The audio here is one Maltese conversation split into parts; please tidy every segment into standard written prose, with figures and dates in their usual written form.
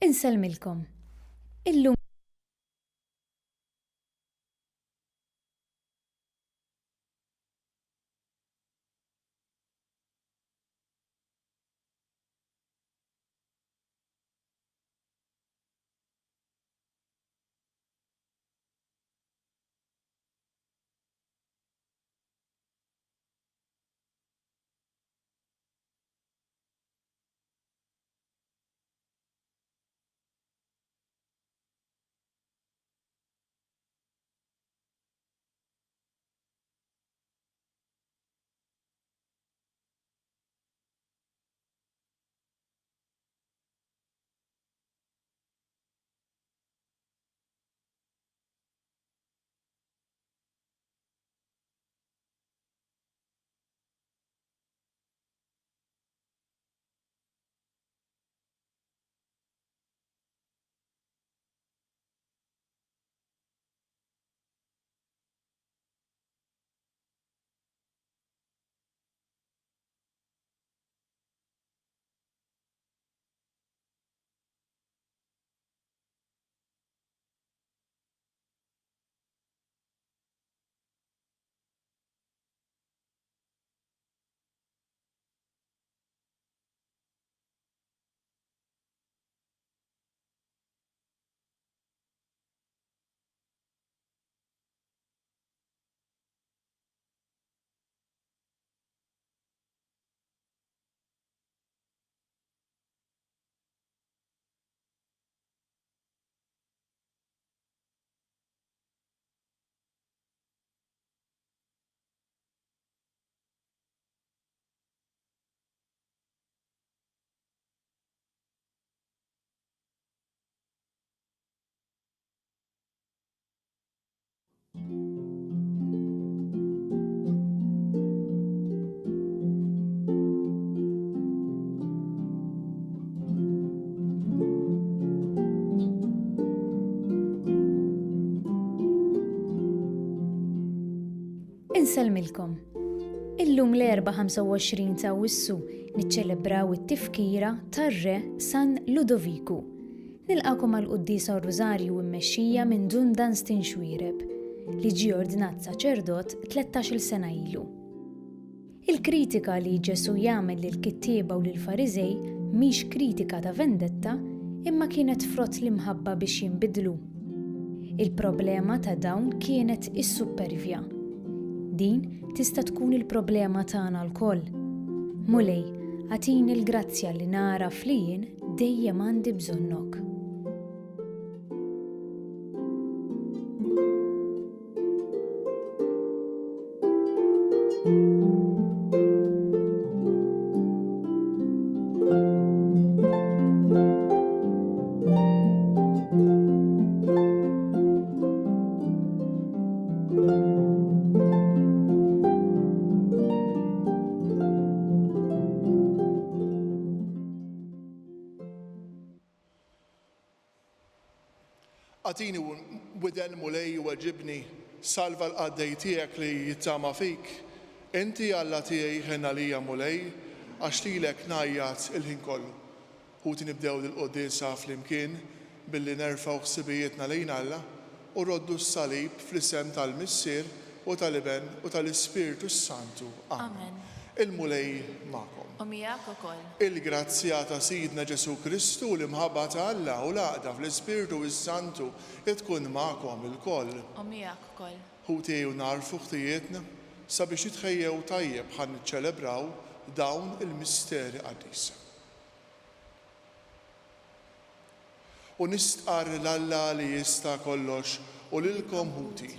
Insellmilkom. Illum Insellmilkom. Illum l-Erbgħa 25 ta' Awwissu niċċelebraw it-tifkira tar-Re San Ludoviku. Nilqagħkom għall-quddiesa u r-Rużarju immexxija minn Dun Dunstan Xuereb, li ġie ordnat saċerdot tlettax-il sena ilu. Il-kritika li Ġesù jagħmel lill-kittieba u lill-Fariżej mhix kritika ta' vendetta imma kienet frott l-imħabba biex jinbidlu. Il-problema ta' dawn kienet is-suppervja. Din tista' tkun il-problema tagħna lkoll. Mulej, agħtini l-grazzja li nagħraf li jien Dejjem għandi bżonnok. Agħtini widen, Mulej, u weġibni, salva l-qaddej tiegħek li jittama fik. Inti Alla tiegħi, ħenn għalija, Mulej, għax lilek ngħajjat il-ħin kollu. Ħuti nibdew dil-quddiesa flimkien billi nerfgħu ħsibijietna lejn Alla u rroddu s-salib fl-isem tal-Missier u tal-Iben u tal-Ispirtu s-Santu. Amen. Il-Mulej magħkom. U miegħek ukoll. Il-grazzja ta' Sidna Ġesù Kristu u l-imħabba ta' Alla u l-għaqda fl-Ispirtu s-Santu tkun magħkom ilkoll. U miegħek ukoll. Ħuti ejjew nagħrfu ħtijietna sabiex nitħejjew tajjeb ħa niċċelebraw dawn il-misteri qaddisa. U nistqarr 'l Alla li jista' kollox u lilkom, ħuti,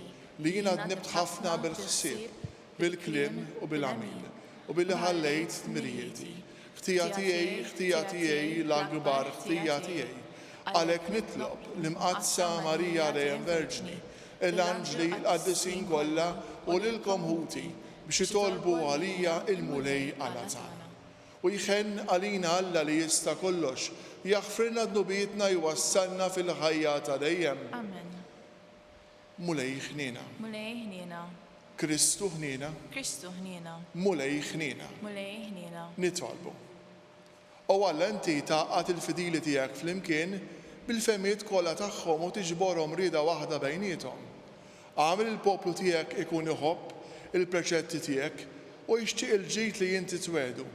li jiena dnibt ħafna bil-ħsieb, bil-kliem u bil-għamil, u billi ħallejt dmirijieti. Ħtija tiegħi, ħtija tiegħi, l-akbar ħtija tiegħi. Għalhekk nitlob l-Imqaddsa Marija dejjem Verġni, l-anġli, l-qaddisin kollha. U lilkom ħuti, biex titolbu għalija il-Mulej Alla tagħna. U jħenn għalina Alla li jista' kollox, jaħfrilna dnubietna jwassalna fil-ħajja ta' dejjem. Amen. Mulej ħniena. Mulej ħniena. Kristu ħniena. Kristu ħniena. Mulej ħniena. Mulej ħniena. Nitolbu. O Alla, inti tgħaqqad il-fidili tiegħek flimkien bil-fehmiet kollha tagħhom u tiġborhom rieda waħda bejniethom. Agħmel il-poplu tiegħek ikun iħobb il-preċetti tiegħek u jixtieq il-ġid li inti twiegħdu,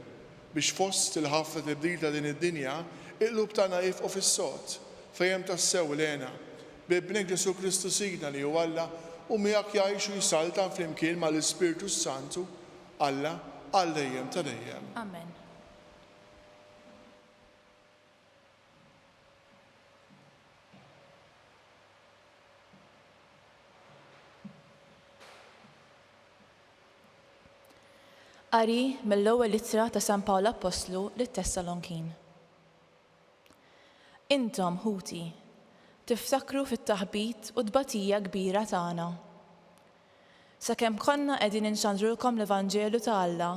biex fost il-ħafna tibdil ta' din id-dinja, il-qlub tagħna jifqu fis-sod, fejn hemm tassew l-hena. B'Ibnek Ġesù Kristu Sidna li hu Alla u miegħek jgħix u jsaltan flimkien ma' l-Ispirtu s-Santu, Alla, għal dejjem ta' dejjem. Amen. Qari mill-ewwel ittra ta' San Pawl Appostlu lit-Tessalonkin. Intom, ħuti, tiftakru fit-taħbit u t-tbatija kbira tagħna. Sakemm konna qegħdin inxandrulkom l-evanġelju ta' Alla,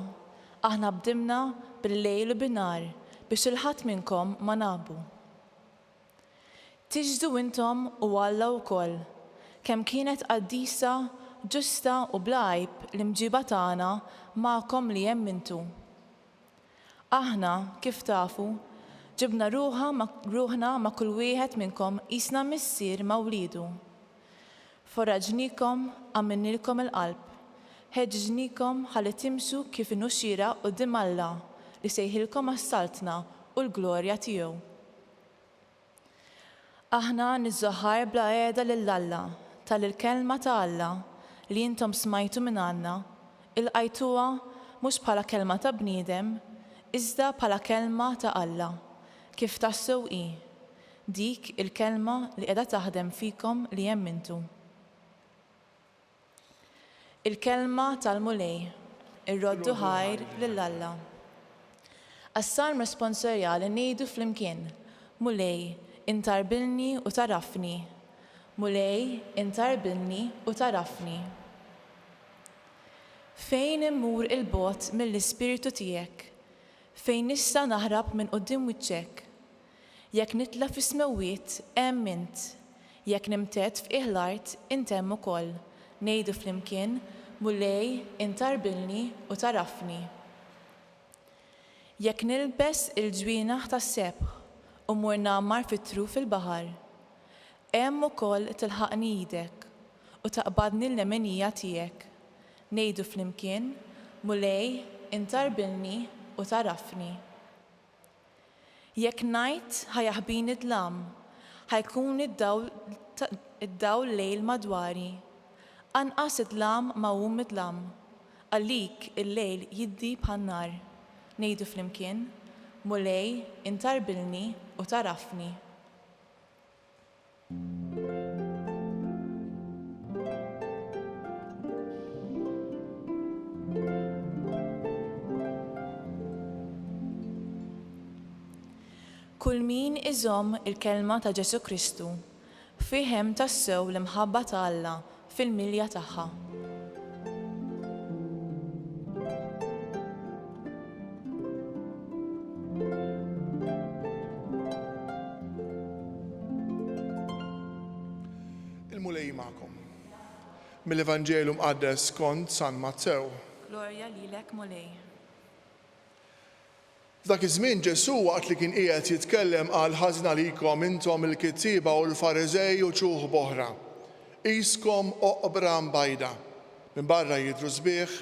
aħna bdimna bil-lejl u bin-nhar biex lil ħadd minnkom ma nagħbu. Tixhdu intom u Alla wkoll kemm kienet qaddisa, ġusta u bla għajb l-imġiba tagħna magħkom li emmintu. Aħna, kif tafu, ġibna ruħa ma' ruħna ma' kull wieħed minnkom qisna missier ma' wliedu. Forraġnikom, għamilnielkom il-qalb, ħeġġiġnikom ħalli timxu kif inhu xieraq quddiem Alla li sejħilkom għas-saltna u l-glorja tiegħu. Aħna niżżoħħar bla qiegħda lil Alla talli l-kelma ta' Alla li intom smajtu minn għandna, ilqajtuha mhux bħala kelma ta' bniedem, iżda bħala kelma ta' Alla, kif tassew hi, dik il-kelma li qiegħda taħdem fikom li emmintu. Il-Kelma tal-Mulej, Irroddu ħajr lil Alla. Għas-Salm Responsorjali ngħidu flimkien, Mulej, intarbilni u tagħrafni. Mulej, intarbilni u tagħrafni. Fejn immur 'il bogħod mill-Ispirtu tiegħek? Fejn nista' naħrab minn quddiem wiċċek? Jekk nitla' fis-smewwiet, hemm int. Jekk nimtedd f'qiegħ l-art, int hemm ukoll. Ngħidu flimkien, Mulej, int tgħarbilni u tagħrafni. Jekk nilbes il-ġwienaħ tas-sebħ u mmur ngħammar fi truf il-baħar, hemm ukoll tilħaqni idek u taqbadni l-leminija tiegħek. Ngħidu flimkien, Mulej, int tgħarbilni u tagħrafni. Jekk ngħid ħa jaħbini d-dlam, ħa jkun id-dawl id-dawl lejl madwari. Anqas id-dlam ma hu mid-dlam, għalik il-lejl jiddi bħan-nar. Ngħidu flimkien, Mulej, int tgħarbilni u tagħrafni. Kull min iżomm il-kelma ta' Ġesù Kristu, fih hemm tassew l-imħabba ta' Alla fil-milja tagħha. Il-Mulej magħkom. Mill-Evanġelju Mqaddes skont San Mattew. Glorja lilek Mulej. F'dak iż-żmien Ġesù waqt li kien qiegħed jitkellem qal, Ħażin għalikom intom il-kittieba u l-Fariżej uċuħ b'oħra! Qiskom oqbra mbajda. Minn barra jidhru sbieħ,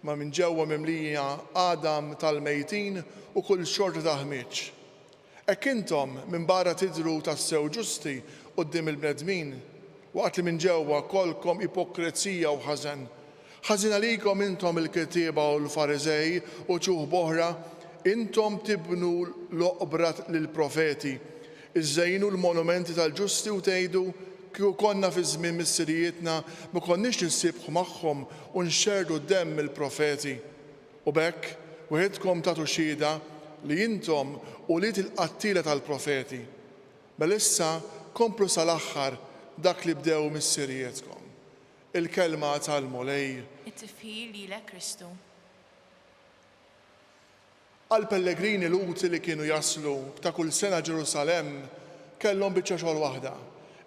imma minn ġewwa mimlija għadam tal-mejtin u kull xorta ta' ħmieġ. Hekk intom, minn barra tidhru tassew ġusti quddiem il-bnedmin, waqt li minn ġewwa kollkom ipokrezija u ħażen. Ħażin għalikom intom il-kittieba u l-Fariżej, uċuħ b'oħra, intom tibnu l-oqbra lill-profeti, iżżejnu l-monumenti tal-ġusti u tgħidu, 'Kieku konna fi żmien missirijietna, ma konniex nissiebħu magħhom u nxerrdu demm il-profeti. U b'hekk weħidkom tagħtu xhieda li intom ulied il-qattiela tal-profeti. Mela issa komplu sal-aħħar dak li bdew missirijietkom. Il-Kelma tal-Mulej. It-tifħir lilek Kristu. Għall-pellegrini Lhud li kienu jaslu ta' kull sena Ġerusalemm kellhom biċċa xogħol waħda,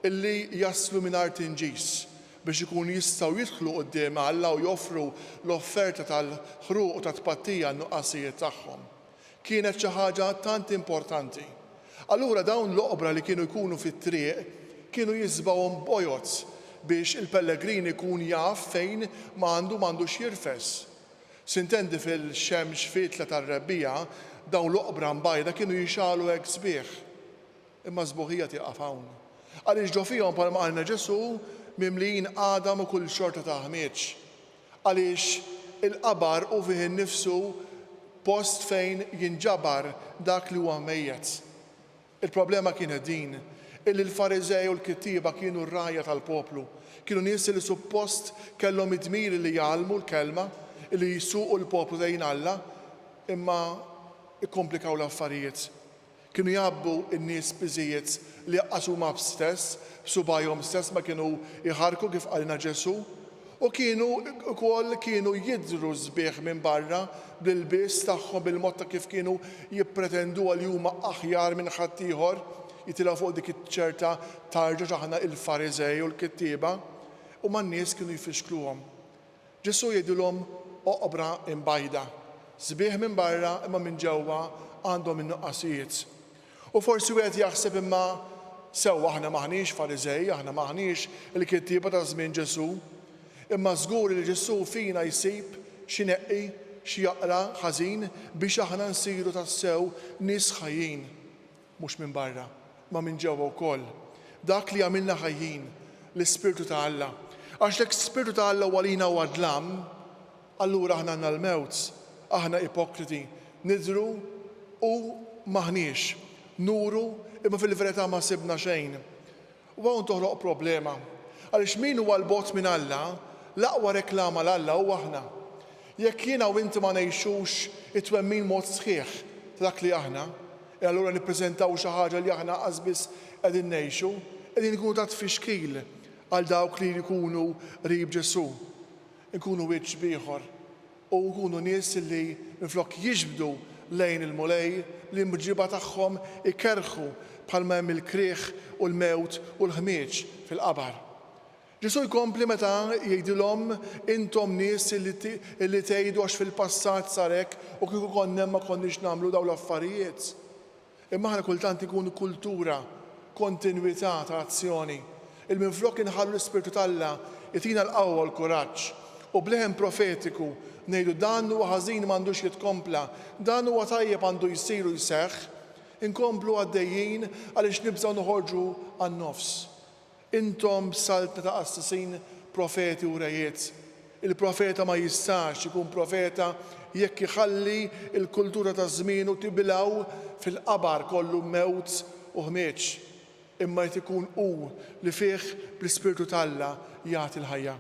illi jaslu mingħajr tinġis biex ikunu jistgħu jidħlu quddiem Alla u joffru l-offerta tal-ħruq u tat-tpattija għan-nuqqasijiet tagħhom. Kienet xi ħaġa tant importanti. Allura dawn l-oqbra li kienu jkunu fit-triq kienu jiżbgħuhom bojod biex il-pellegrin ikun jaf fejn ma għandu m'għandux jirfes. Sintendi fil-xemx fietla tar-rebbiegħa dawn l-oqbra mbajda kienu jixgħalu hekk sbieħ. Imma s-sbuħija tieqaf hawn. Għaliex ġo fihom bħalma qalilna Ġesù mimlijin għadam u kull xorta ta' ħmieġ. Għaliex il-qabar hu fih innifsu post fejn jinġabar dak li huwa mejjet. Il-problema kienet din, illi l-Fariżej u l-kittieba kienu r-rgħajja tal-poplu. Kienu nies li suppost kellhom id-dmir li jgħallmu l-kelma, li jsuqu l-poplu lejn Alla, imma kkomplikaw l-affarijiet. Kienu jgħabbu n-nies piżijiet li aqqas huma stess, b'subgħajhom stess ma kienu jħarrku kif qalilna Ġesù. U kienu wkoll kienu jidhru sbieħ minn barra bl-ilbies tagħhom, bil-mod ta' kif kienu jippretenduha li huma aħjar minn ħaddieħor, jitilgħu fuq dik iċ-ċerta tarġa x'aħna il-Fariżej u l-kittieba. U man-nies kienu jfixkluhom. Ġesù jgħidilhom oqbra imbajda, sbieħ minn barra imma minn ġewwa għandhom in-nuqqasijiet. U forsi wieħed jaħseb imma sewwa aħna m'aħniex Fariżej, aħna m'aħniex il-kittieba ta' żmien Ġesù. Imma żgur li Ġesù fina jsib x'ineqqi, x'jaqra ħażin biex aħna nsiru tassew nies ħajjin. Mhux minn barra, imma minn ġewwa wkoll. Dak li jagħmilna ħajjin, l-Ispirtu ta' Alla. Għax jekk Spirtu ta' Alla huwa lina huwa dlam, allura aħna għandna l-mewt, aħna ipokriti, nidhru u m'aħniex, nuru imma fil-verità ma sibna xejn. U hawn toħloq problema. Għaliex min huwa 'l bogħod minn Alla, l-aqwa reklam għal Alla huwa aħna. Jekk jiena u inti ma ngħixux it-twemmin mod sħiħ ta' dak li aħna, e allura nippreżentaw xi ħaġa li aħna qas biss qegħdin ngħixu, qegħdin inkunu ta' tfixkil għal dawk li jkunu qrib Ġesù. Inkunu wiċċ b'ieħor. U jkunu nies li minflok jiġbdu lejn il-Mulej, l-imġiba tagħhom ikerrħu bħalma hemm il-kriegħ u l-mewt u l-ħmieġ fil-qabar. Ġesù jkompli meta jgħidilhom, Intom nies li tgħidu għax fil-passat sar hekk u kieku konna hemm ma konniex nagħmlu dawn l-affarijiet. Imma aħna kultant inkunu kultura, kontinwità ta' azzjoni, il minflok inħallu l-Ispirtu t'Alla jtina l-qawwa u l-kuraġġ, u b'leħen profetiku ngħidu dan huwa ħażin m'għandux jitkompla, dan huwa tajjeb għandu jsir u jseħħ, inkomplu għaddejjin għaliex nibżgħu noħorġu għan-nofs. Intom saltna ta' qassisin, profeti u rejiet. Il-profeta ma jistax ikun profeta jekk iħalli l-kultura ta' żmienu tibilgħu fil-qabar kollu mewt u ħmieġ, imma jrid ikun hu li fih bl-Ispirtu t'Alla jagħti l-ħajja.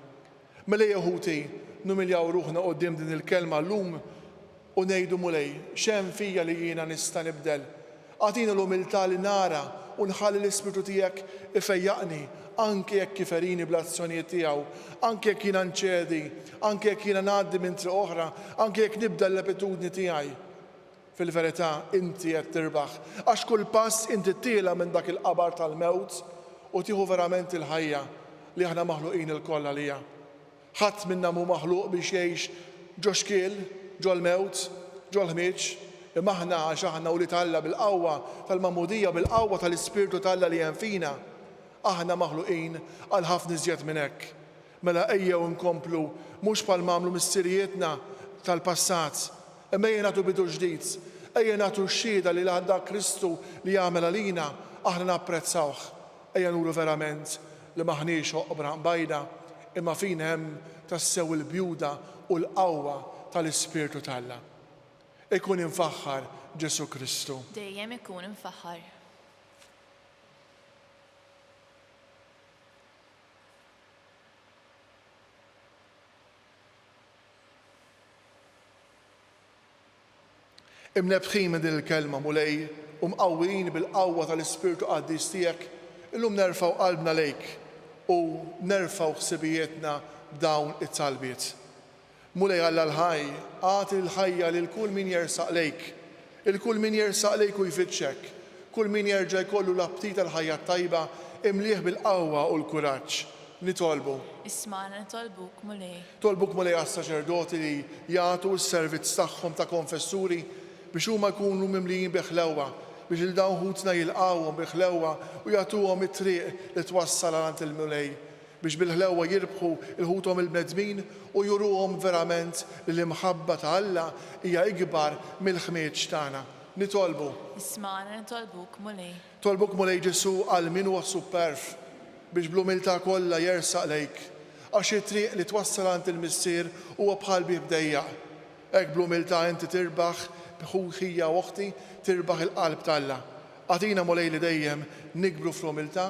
Mela ejjew ħuti numiljaw ruħna quddiem din il-kelma llum U ngħidu, Mulej, x'hemm fija li jiena nista' nibdel? Agħtini l-umiltà li nara u nħalli l-Ispirtu tiegħek ifejjaqni, anke jekk iferini bl-azzjonijiet tiegħu, anke jekk jiena nċedi, anke jekk jiena ngħaddi minn triq oħra, anke jekk nibdel l-abitudni tiegħi. Fil-verità, inti qed tirbaħ, għax kull pass inti tiela' minn dak il-qabar tal-mewt u tieħu verament il-ħajja li aħna maħluqin ilkoll għaliha. Ħadd minna mhu maħluq biex jgħix ġo xkiel, ġol-mewt, ġol-ħmieġ, imma aħna għax aħna wlied Alla bil-qawwa tal-magħmudija, bil-qawwa tal-Ispirtu t'Alla li hemm fina, aħna maħluqin għal ħafna iżjed minn hekk. Mela ejjew inkomplu mhux bħalma għamlu missirijietna tal-passat, imma ejja nagħtu bidu ġdid, ejja nagħtu xhieda li dak Kristu li għamel għalina aħna napprezzawh. Ejja nuru verament li m'aħniex oqbra mbajda, imma fina hemm tassew il-bjuda u l-qawwa tal-Ispirtu t'Alla. Ikun imfaħħar Ġesù Kristu. Dejjem ikun imfaħħar. Imnebbħin minn din il-kelma, Mulej, u mqawwijin bil-qawwa tal-Ispirtu Qaddis tiegħek, illum nerfgħu qalbna lejk u nerfgħu ħsibijietna. b'dawn it-talbiet. Mulej Alla l-ħaj, agħti l-ħajja lil kull min jersaq lejk, 'il kull min jersaq lejk u jfittxek, kull min jerġa' jkollu l-aptit għall-ħajja t-tajba, imlieh bil-qawwa u l-kuraġġ. Nitolbu. Ismagħna nitolbuk, Mulej. Nitolbuk, Mulej, għas-saċerdoti li jagħtu s-servizz tagħhom ta' konfessuri biex huma jkunu mimlijin bi ħlewwa, biex lil dawn ħutna jilqgħuhom bi ħlewwa u jagħtuhom it-triq li twassal għal għand il-Mulej. biex bil-ħlewwa jirbħu 'l ħuthom il-bnedmin u juruhom verament li l-imħabba ta' Alla hija ikbar mill-ħmieġ tagħna. Nitolbu. Ismagħna nitolbuk, Mulej. Nitolbuk, Mulej Ġesù, għal min huwa supperv, biex bl-umiltà kollha jersaq lejk, għax it-triq li twassal għand il-Missier huwa bħal bieb dejjaq. Hekk bl-umiltà inti tirbaħ, ħija u oħti, tirbaħ il-qalb t'Alla. Agħtina, Mulej, li dejjem nikbru fl-umiltà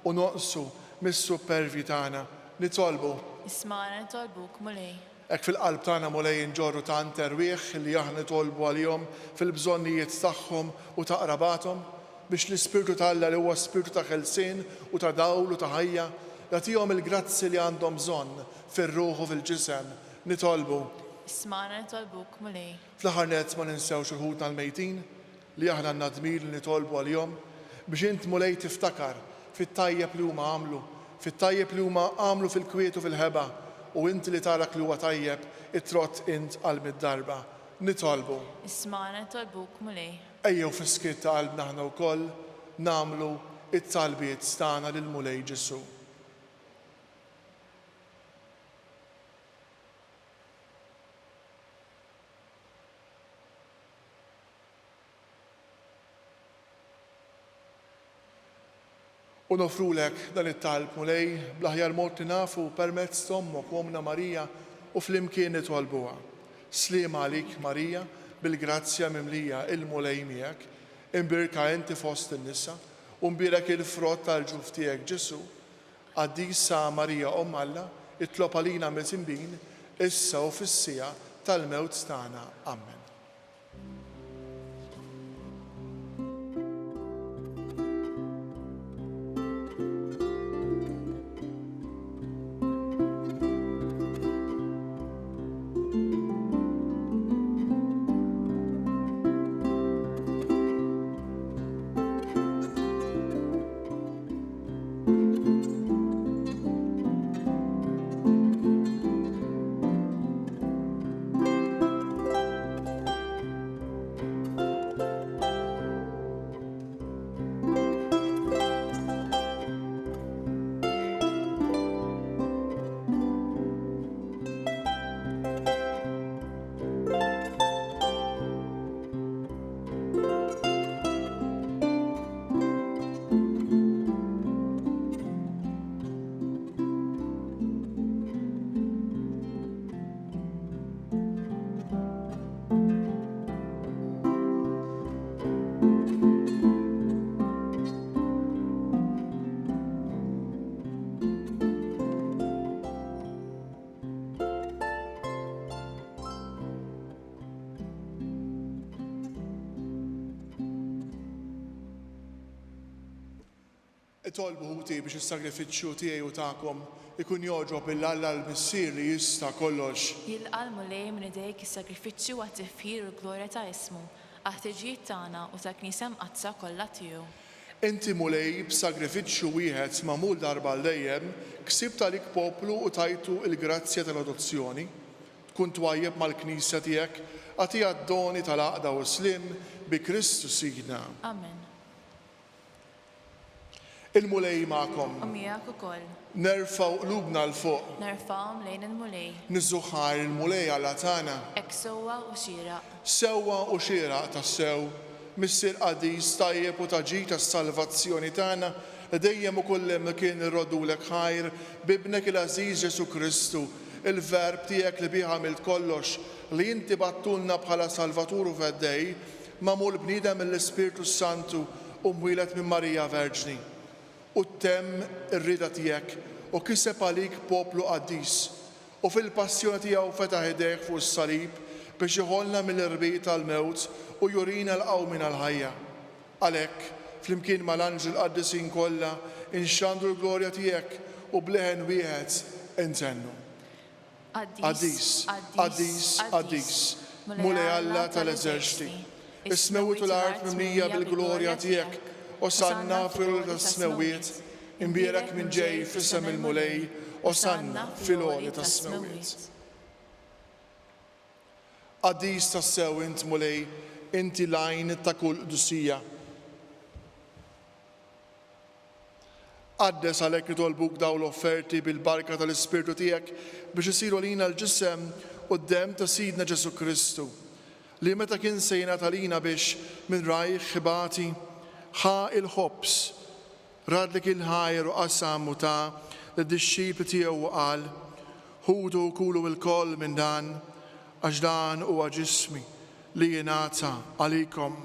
u nonqsu mis-suppervji tagħna. Nitolbu. Ismagħna nitolbuk, Mulej. Hekk fil-qalb tagħna, Mulej, inġorru tant erwieħ li aħna nitolbu għalihom fil-bżonnijiet tagħhom u ta' qrabathom, biex l-Ispirtu t'Alla li huwa Spirtu ta' ħelsien u ta' dawl u ta' ħajja, jagħtihom il-grazzi li għandhom bżonn fir-ruħ u fil-ġisem. Nitolbu. Ismagħna nitolbuk, Mulej. Fl-aħħar nett ma ninsewx 'il ħutna l-mejtin, li aħna għandna dmir li nitolbu għalihom, biex int, Mulej, tiftakar fit-tajjeb li huma għamlu, fit-tajjeb li huma għamlu fil-kwiet u fil-ħeba, u inti li tara dak li huwa tajjeb, itrodd int għal mitt darba. Nitolbu. Ismagħna nitolbuk, Mulej. Ejjew fis-skiet ta' qalbna aħna wkoll nagħmlu t-talbiet tagħna lill-Mulej Ġesù. U noffrulek dan it-talb, Mulej, bl-aħjar mod li nafu, permezz t'Ommok, Ommna Marija, u flimkien nitolbuha. Sliema għalik, Marija, bil-grazzja mimlija, il-Mulej miegħek. Imbierka inti fost in-nisa, u mbierek il-frott tal-ġuf tiegħek, Ġesù. Qaddisa Marija Omm Alla, itlob għalina midinbin, issa u fis-siegħa tal-mewt tagħna. Ammen. Itolbu ħuti biex is-sagrifiċċju tiegħi u tagħkom ikun jogħġob lil Alla l-Missier li jista' kollox. Jilqa' l-Mulej minn idejk is-sagrifiċċju għat-tifħir u l-glorja ta' ismu, għall-ħtiġijiet tagħna u tal-Knisja Mqaddsa kollha tiegħu. Inti, Mulej, b'sagrifiċċju wieħed magħmul darba għal dejjem, ksibt għalik poplu u tajtu l-grazzja tal-adozzjoni. Tkun twajjeb mal-Knisja tiegħek, agħtiha d-doni tal-għaqda u s-sliem, bi Kristu Sidna. Amen. Il-Mulej magħkom. U miegħek ukoll. Nerfgħu qlubna 'l fuq. Nerfgħuhom lejn il-Mulej. Niżżu ħajr il-Mulej Alla tagħna. Hekk sewwa u xieraq. Sewwa u xieraq tassew, Missier qaddis, tajjeb u ta' ġid għas-salvazzjoni tagħna, li dejjem u kullimkien irroddulek ħajr b'Ibnek il-għażiż Ġesù Kristu, il-Verb tiegħek li bih għamilt kollox, li inti bgħattulna bħala Salvatur u Feddej, magħmul bniedem mill-Ispirtu s-Santu u mwieled minn Marija Verġni. U temm ir-rieda tiegħek u kiseb għalik poplu qaddis, u fil-passjoni tiegħu fetaħ idejh fuq is-salib biex iħollna mill-irbit tal-mewt u jurina l-qawmien għall-ħajja. Għalhekk, flimkien ma' l-anġli l-qaddisin kollha, inxandru l-glorja tiegħek u b'leħen wieħed intennu. Qaddis, qaddis, qaddis, Mulej Alla tal-eżerċti. Is-smewwiet u l-art mimlija bil-glorja tiegħek. Osanna fil-għoli tas-smewwiet. Imbierek min ġej f'isem il-Mulej, Osanna fil-għoli tas-smewwiet. Qaddis tassew int, Mulej, inti l-għajn ta' kull qdusija. Qaddes għalhekk nitolbuk dawn l-offerti bil-barka tal-Ispirtu tiegħek biex isiru għalina l-ġisem u d-demm ta' Sidna Ġesù Kristu, li meta kien se jingħata lina biex minn rajh ibati, ħa l-ħobż, Radd lik il-ħajr u qasam u ta lid-dixxipli tiegħu u qal, Ħudu u kulu ilkoll minn dan, għax dan huwa ġismi li jingħata għalikom.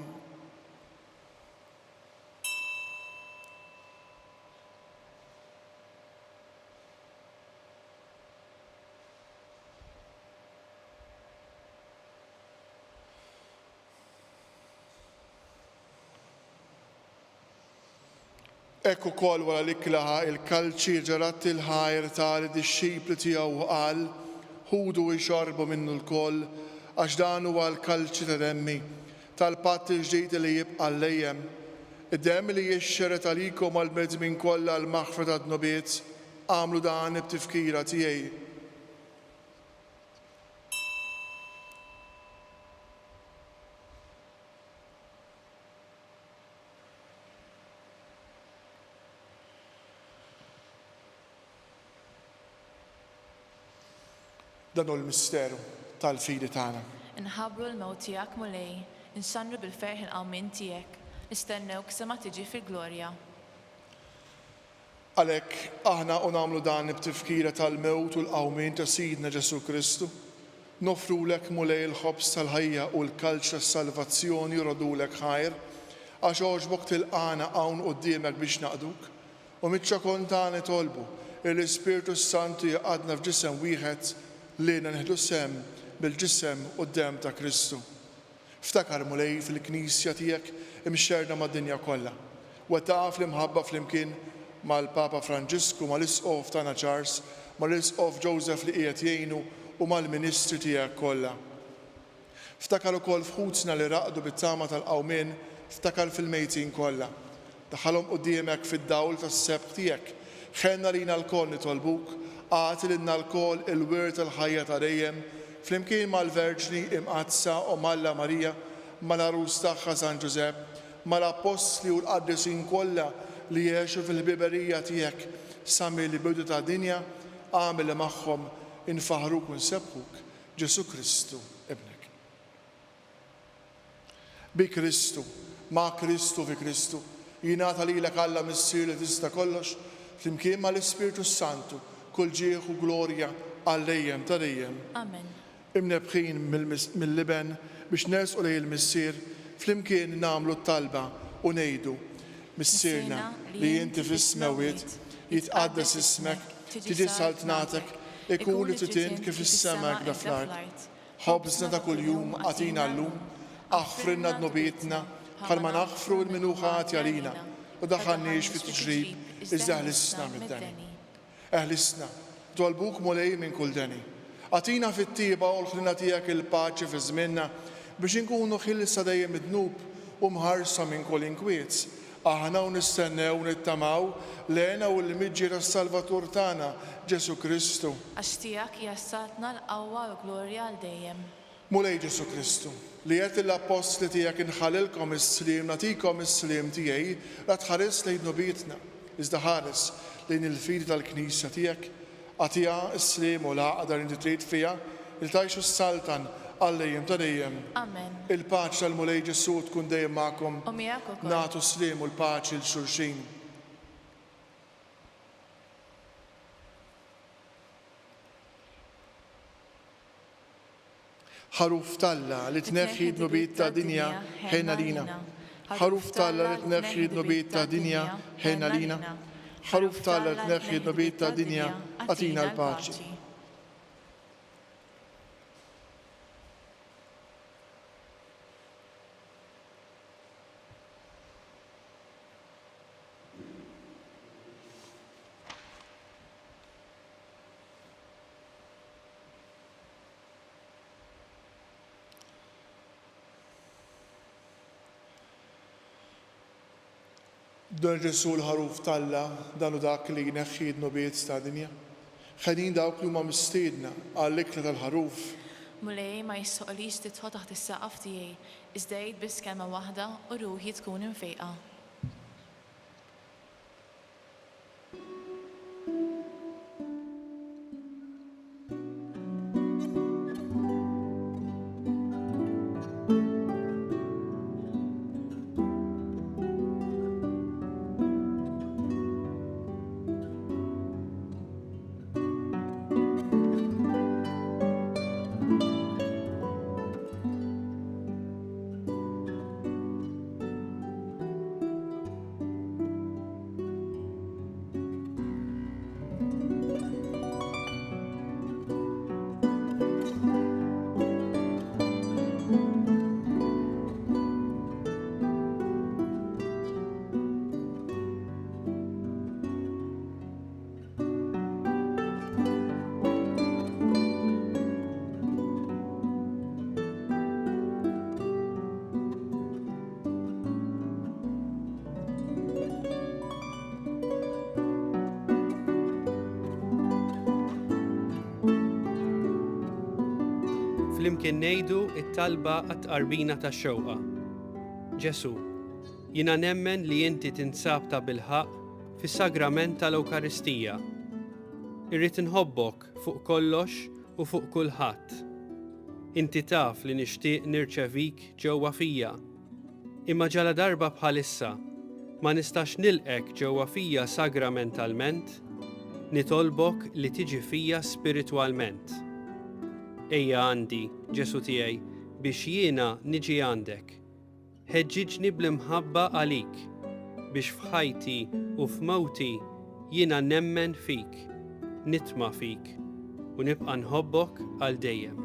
Hekk ukoll wara l-ikla ħa il-kalċi, ġarat il-ħajr ta lid-dixxipli tiegħu u qal, Ħudu u ixorbu minnu lkoll, għax dan huwa l-kalċi ta' demmi, tal-patt il-ġdid li jibqa' għal dejjem, id-demm li jixxerred għalikom u għall-bnedmin kollha għall-maħfra tad-dnubiet. Agħmlu dan b'tifkira tiegħi. Dan hu l-misteru tal-fidi tagħna. Inħabbru l-mewt tiegħek, Mulej, inxandru bil-ferħ il-qawmien tiegħek, nistennewk sa ma tiġi fil-glorja. Għalhekk, aħna u nagħmlu dan b'tifkira tal-mewt u l-qawmien ta' Sidna Ġesù Kristu, noffrulek, Mulej, il-ħobż tal-ħajja u l-kalċ tas-salvazzjoni u rroddulek ħajr, għax għoġbok tilqagħna hawn quddiemek biex naqduk, u miċ-ċokon tagħna nitolbu li l-Ispirtu s-Santu jgħaqqadna f'ġisem wieħed lilna nieħdu sehem mill-ġisem u d-demm ta' Kristu. Ftakar, Mulej, fil-Knisja tiegħek imxerrda mad-dinja kollha. Wettaqha fl-imħabba flimkien mal-Papa Franġisku, mal-Isqof tagħna Charles, mal-Isqof Joseph li qiegħed jgħinu u mal-ministri tiegħek kollha. Ftakar ukoll f'ħutna li raqdu bit-tama tal-qawmien, ftakar fil-mejtin kollha. Daħħalhom quddiemek fid-dawl tas-sebħ tiegħek. Ħenn għalina lkoll nitolbuk, agħti lilna lkoll il-wirt tal-ħajja ta' dejjem, flimkien mal-Verġni Imqaddsa Omm Alla Marija, mal-Għarus tagħha San Ġużepp, mal-Appostli u l-qaddisin kollha li għexu fil-ħbiberija tiegħek sa mill-bidu tad-dinja, agħmel li magħhom infaħħruk u nsebbħuk, Ġesù Kristu, Ibnek. Bi Kristu, ma' Kristu, fi Kristu, jingħata lilek Alla Missier li tista' kollox, flimkien ma' l-Ispirtu s-Santu, kull ġieħ u glorja għal dejjem ta' dejjem. Amen. Imnebbħin mill-Iben biex nersqu lejn il-Missier, flimkien nagħmlu t-talba u ngħidu, Missierna li inti fis-smewwiet, jitqaddes ismek, tiġi saltnatek, ikun li trid int kif fis-sema hekk fl-art. Ħobżna ta' kuljum agħtina llum, aħfrilna dnubietna bħalma naħfru 'l min hu ħati għalina, u daħħalniex fi tiġrib, iżda eħlisna mid-deni. Eħlisna, nitolbuk Mulej minn kull deni. Agħtina fit-tjieba u l-ħniena tiegħek il-paċi fi żmienna, biex inkunu ħielsa dejjem mid-dnub u mħarsa minn kull inkwiet, Aħna u nistennew u nittamaw l-hena u l-miġja tas-Salvatur tagħna, Ġesù Kristu. Għax tiegħek hija s-saltna, l-qawwa u l-glorja għal dejjem. Mulej Ġesù Kristu, li għedt lill-appostli tiegħek inħallilkom is-sliem, nagħtikom is-sliem tiegħi, la tħarisx lejn dnubietna, iżda ħares lejn il-fidi tal-Knisja tiegħek, Agħtiha s-sliem u l-għaqda li inti trid fiha, li tgħix u ssaltan għal dejjem ta' dejjem. Amen. Il-paċi tal-Mulej Ġesù tkun dejjem magħkom. U miegħek ukoll. Nagħtu s-sliem u l-paċi 'l xulxin. Ħaruf t'Alla li tneħħi d-dnubiet tad-dinja, ħenn għalina. Ħaruf t'Alla li tneħħi d-dnubiet tad-dinja, ħenn għalina. Ħaruf t'Alla li tneħħi d-dnubiet tad-dinja, agħtina l-paċi. Dan Ġesù l-Ħaruf t'Alla, dan hu dak li jneħħi d-dnubiet tad-dinja. Ħenin dawk li huma mistiedna għall-ikla tal-Ħaruf. Mulej, ma jistħoqlix tidħol taħt is-saqaf tiegħi, iżda għid biss kelma waħda u ruħi tkun imfejqa. Flimkien ngħidu t-talba għat-tqarbina tax-xewqa. Ġesù, jiena nemmen li inti tinsab tabilħaqq fis-sagrament tal-Ewkaristija. Irrid inħobbok fuq kollox u fuq kulħadd. Inti taf li nixtieq nirċevik ġewwa fija. Imma ġaladarba bħalissa ma nistax nilqgħek ġewwa fija sagramentalment, nitolbok li tiġi fija spiritwalment. Ejja għandi, Ġesù tiegħi, biex jiena niġi għandek. Ħeġġiġni bl-imħabba għalik, biex f'ħajti u f'mewti jiena nemmen fik, nitma' fik, u nibqa' nħobbok għal dejjem.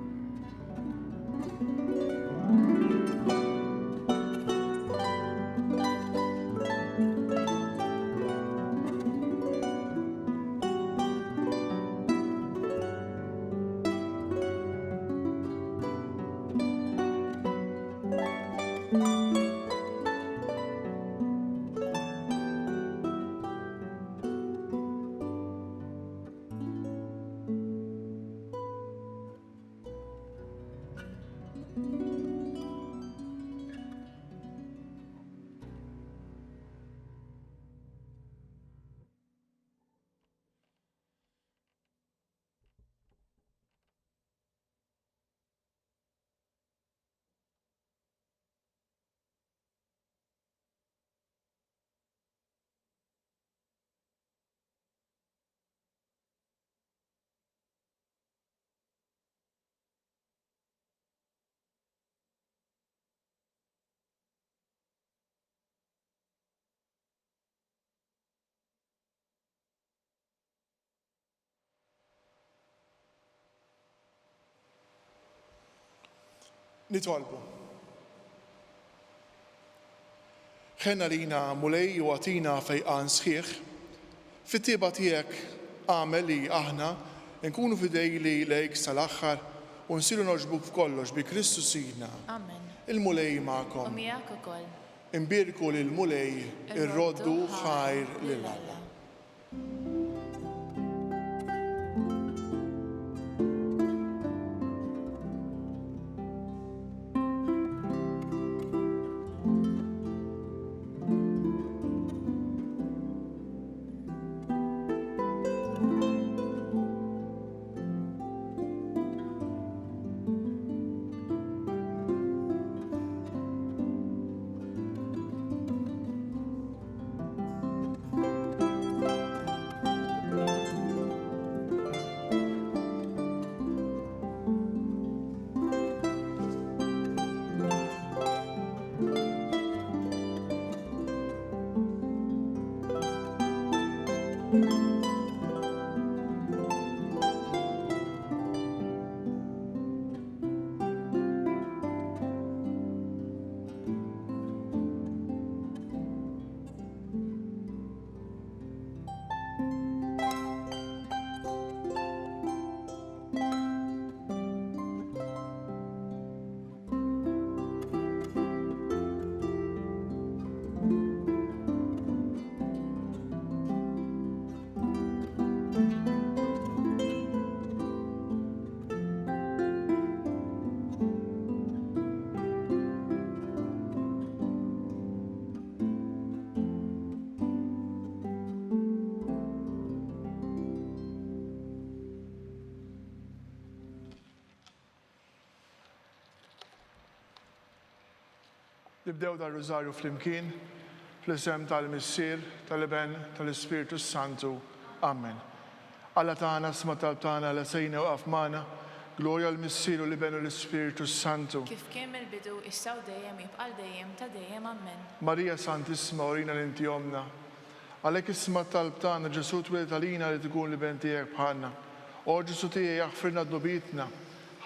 Nitolbu. Ħenn għalina, Mulej, u agħtina fejqan sħiħ. Fit-tjieba tiegħek agħmel li aħna nkunu fidejli lejk sal-aħħar u nsiru nogħġbuk f'kollox bi Kristu Sidna. Amen. Il-Mulej magħkom. U miegħek ukoll. Imbierku lill-Mulej, irroddu ħajr lil Alla. Nibdew dar-Rużarju flimkien, fl-isem tal-Missier, tal-Iben, tal-Ispirtu s-Santu. Amen. Alla tagħna, isma' t-talb tagħna, Alla sejna waqaf magħna. Glorja l-Missier u l-Iben u l-Ispirtu s-Santu. Kif kien mill-bidu, issa u dejjem, jibqa' għal dejjem ta' dejjem. Amen. Marija Santissima urina li inti Ommna. Għalhekk isma' t-talb tagħna, Ġesù twieled għalina li tkun l-Iben tiegħek bħalna. O Ġesù tiegħi aħfrilna dnubietna,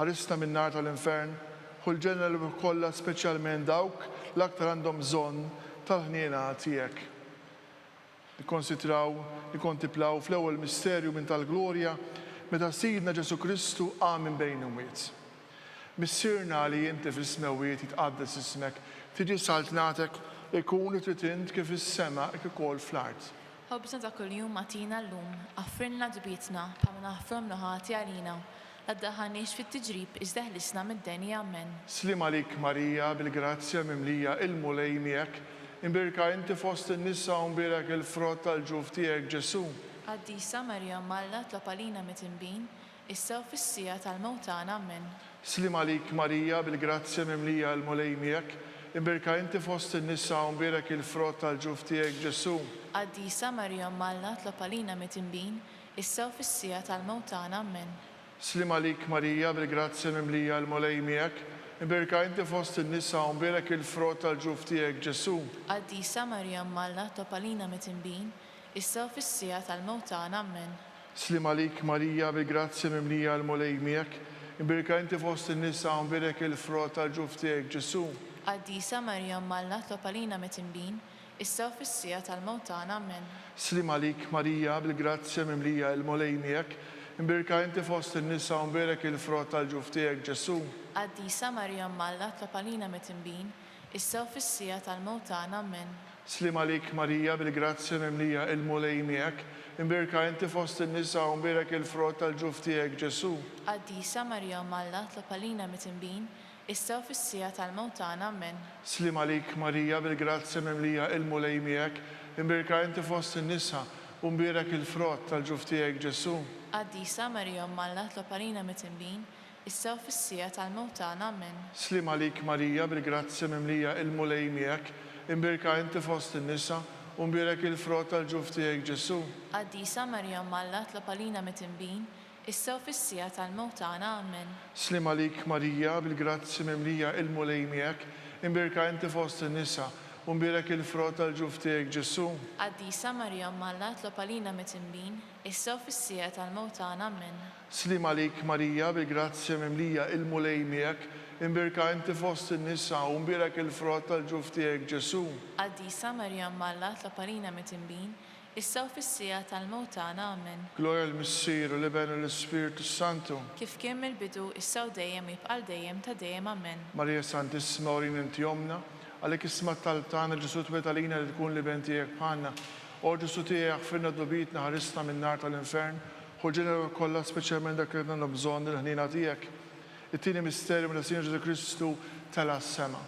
ħarisna min-nar tal-infern, ħu l-ġenna l-erwieħ kollha speċjalment dawk l-aktar għandhom bżonn tal-ħniena tiegħek. Nikkonsidraw, nikkontiplaw fl-ewwel misterju minn tal-glorja meta Sidna Ġesù Kristu qam minn bejn l-imwiet. Missierna li inti fis-smewwiet jitqaddes ismek, tiġi saltnatek, ikun li trid int kif fis-sema hekk ukoll fl-art. Ħobżna ta' kuljum agħtina llum, aħfrilna dnubietna, bħalma naħfru hemm ħati għalina, la ddaħħalniex fit-tiġrib iżda eħlisna mid-deni. Amen. Sliem għalik Marija, bil-grazzja mimlija, il-Mulej miegħek, imbierka inti fost in-nisa u mbierek il-frott tal-ġuf tiegħek Ġesù. Qaddisa Marija Omm Alla tlob għalina mitinbin, issa u fis-siegħa tal-mewt tagħna. Ammen. Sliem għalik Marija, bil-grazzja mimlija il-Mulej miegħek, imbierka inti fost in-nisa u mbierek il-frott tal-ġuf tiegħek Ġesù. Qaddisa Marija Omm Alla tlob għalina mitinbin, issa u fis-siegħa tal-mewt tagħna. Ammen. Sliem għalik Marija, bil-grazzja mimlija il-Mulej miegħek, imbierka inti fost in-nisa u mbierek il-frott tal-ġuf tiegħek Ġesù. Qaddisa Marija Omm Alla tlob għalina mitinbin, issa u fis-siegħa tal-mewt tagħna. Ammen. Sliem għalik Marija, bil-grazzja mimlija l-Mulej miegħek, imbierka inti fost in-nisa u mbierek il-frott tal-ġuf tiegħek Ġesù. Qaddisa Marija Omm Alla tlob għalina mitinbin, issa u fis-siegħa tal-mewt tagħna. Ammen. Sliem għalik Marija, bil-grazzja mimlija il-Mulej miegħek, imbierka inti fost in-nisa u mbierek il-frott tal-ġuf tiegħek Ġesù. Qaddisa Marija Omm Alla tlob għalina mitinbin, issa u fis-siegħa tal-mewt tagħna. Ammen. Sliem għalik Marija, bil-grazzja mimlija il-Mulej miegħek, imbierka inti fost in-nisa u mbierek il-frott tal-ġuf tiegħek Ġesù. Qaddisa Marija Omm Alla tlob għalina mitinbin, issa u fis-siegħa tal-mewt tagħna. Ammen. Sliem għalik Marija, bil-grazzja mimlija il-Mulej miegħek, imbierka inti fost in-nisa u mbierek il-frott tal-ġuf tiegħek Ġesù. Qaddisa Marija Omm Alla tlob għalina mitinbin, issa u fis-siegħa tal-mewt tagħna. Ammen. Sliem għalik Marija, bil-grazzja mimlija il-Mulej miegħek, imbierka inti fost in-nisa, u mbierek il-frott tal-ġuf tiegħek Ġesù. Qaddisa Marija Omm Alla tlob għalina mitinbin, issa u fis-siegħa tal-mewt tagħna. Ammen. Sliem għalik Marija, bil-grazzja mimlija il-Mulej miegħek, imbierka inti fost in-nisa, u mbierek il-frott tal-ġuf tiegħek Ġesù. Qaddisa Marija Omm Alla tlob għalina mitinbin, issa u fis-siegħa tal-mewt tagħna. Ammen. Sliem għalik Marija, bil-grazzja mimlija il-Mulej miegħek, imbierka inti fost in-nisa u mbierek il-frott tal-ġuf tiegħek Ġesù. Qaddisa Marija Omm Alla tlob għalina mitinbin, issa u fis-siegħa tal-mewt tagħna. Ammen. Glorja lill-Missier u l-Iben u lill-Ispirtu s-Santu. Kif kien mill-bidu, issa u dejjem u jibqa' għal dejjem ta' dejjem. Ammen. Marija Santissima urina inti Ommna, għalhekk isma' t-talb tagħna Ġesù twieled għalina li tkun l-Iben tiegħek bħalna. O Ġesù tiegħi aħfirna dnubietna ħarisna min-nar tal-infern, Ħu l-ġeneru kollha, speċjalment dak li għandhom bżonn il-ħniena tiegħek. It-tieni misteru meta Sidna Ġesù Kristu tela' s-sema.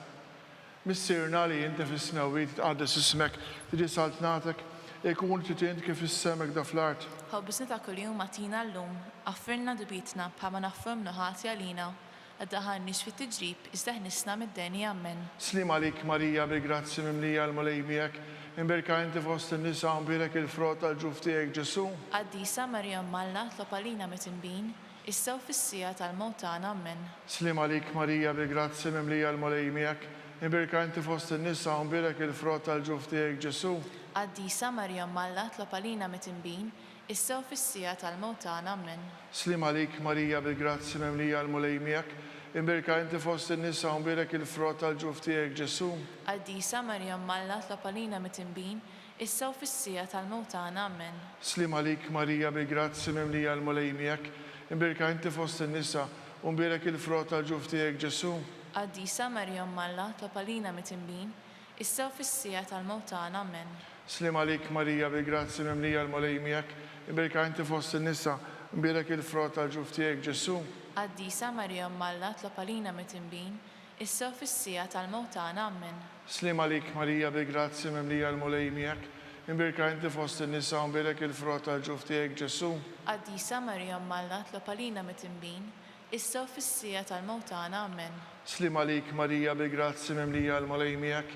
Missierna li inti fis-smewwiet, jitqaddes ismek, tiġi saltnatek, ikun li trid int kif fis-sema hekk fl-art. Ħobżna ta' kuljum agħtina llum, aħfrilna dnubietna bħalma naħfru hemm ħati għalina, La ddaħħalniex fit-tiġrib, iżda ħnisna mid-deni. Ammen. Sliem għalik Marija, bil-grazzja mimlija l-Mulej miegħek, imbierka inti fost in-nisa u mbierek il-frott tal-ġuf tiegħek Ġesù. Qaddisa Marija Omm Alla, tlob għalina mitinbin, issa u fis-siegħa tal-mewt tagħna. Ammen. Sliem għalik Marija, bil-grazzja mimlija l-Mulej miegħek, imbierka inti fost in-nisa u mbierek il-frott tal-ġuf tiegħek Ġesù. Qaddisa Marija Omm Alla, tlob għalina mitinbin, issa u fis-siegħa tal-mewt tagħna. Ammen. Sliem għalik Marija bil-grazzja mimlija l-Mulej miegħek, imbierka inti fost in-nisa u mbierek il-frott tal-ġuf tiegħek Ġesù. Qaddisa Marija Omm Alla tlob għalina mitinbin, issa u fis-siegħa tal-mewt tagħna. Ammen. Sliem għalik Marija bil-grazzja mimlija l-Mulej miegħek, imbierka inti fost in-nisa u mbierek il-frott tal-ġuf tiegħek Ġesù. Qaddisa Marija Omm Alla tlob għalina mitinbin, issa u fis-siegħa tal-mewt tagħna. Ammen. Sliem għalik Marija bil-grazzja mimlija l-Mulej miegħek, imbierka inti fost in-nisa, mbierek il-frott tal-ġuf tiegħek Ġesù. Qaddisa Marija Omm Alla tlob għalina mitinbin, issa u fis-siegħa tal-mewt tagħna. Ammen. Sliem għalik Marija bil-grazzja mimlija l-Mulej miegħek, imbierka inti fost in-nisa u mbierek il-frott tal-ġuf tiegħek Ġesù. Qaddisa Marija Omm Alla tlob għalina mitinbin, Issa u fis-siegħa tal-mewt tagħna. Ammen. Sliem għalik Marija bil-grazzja mimlija l-Mulej miegħek,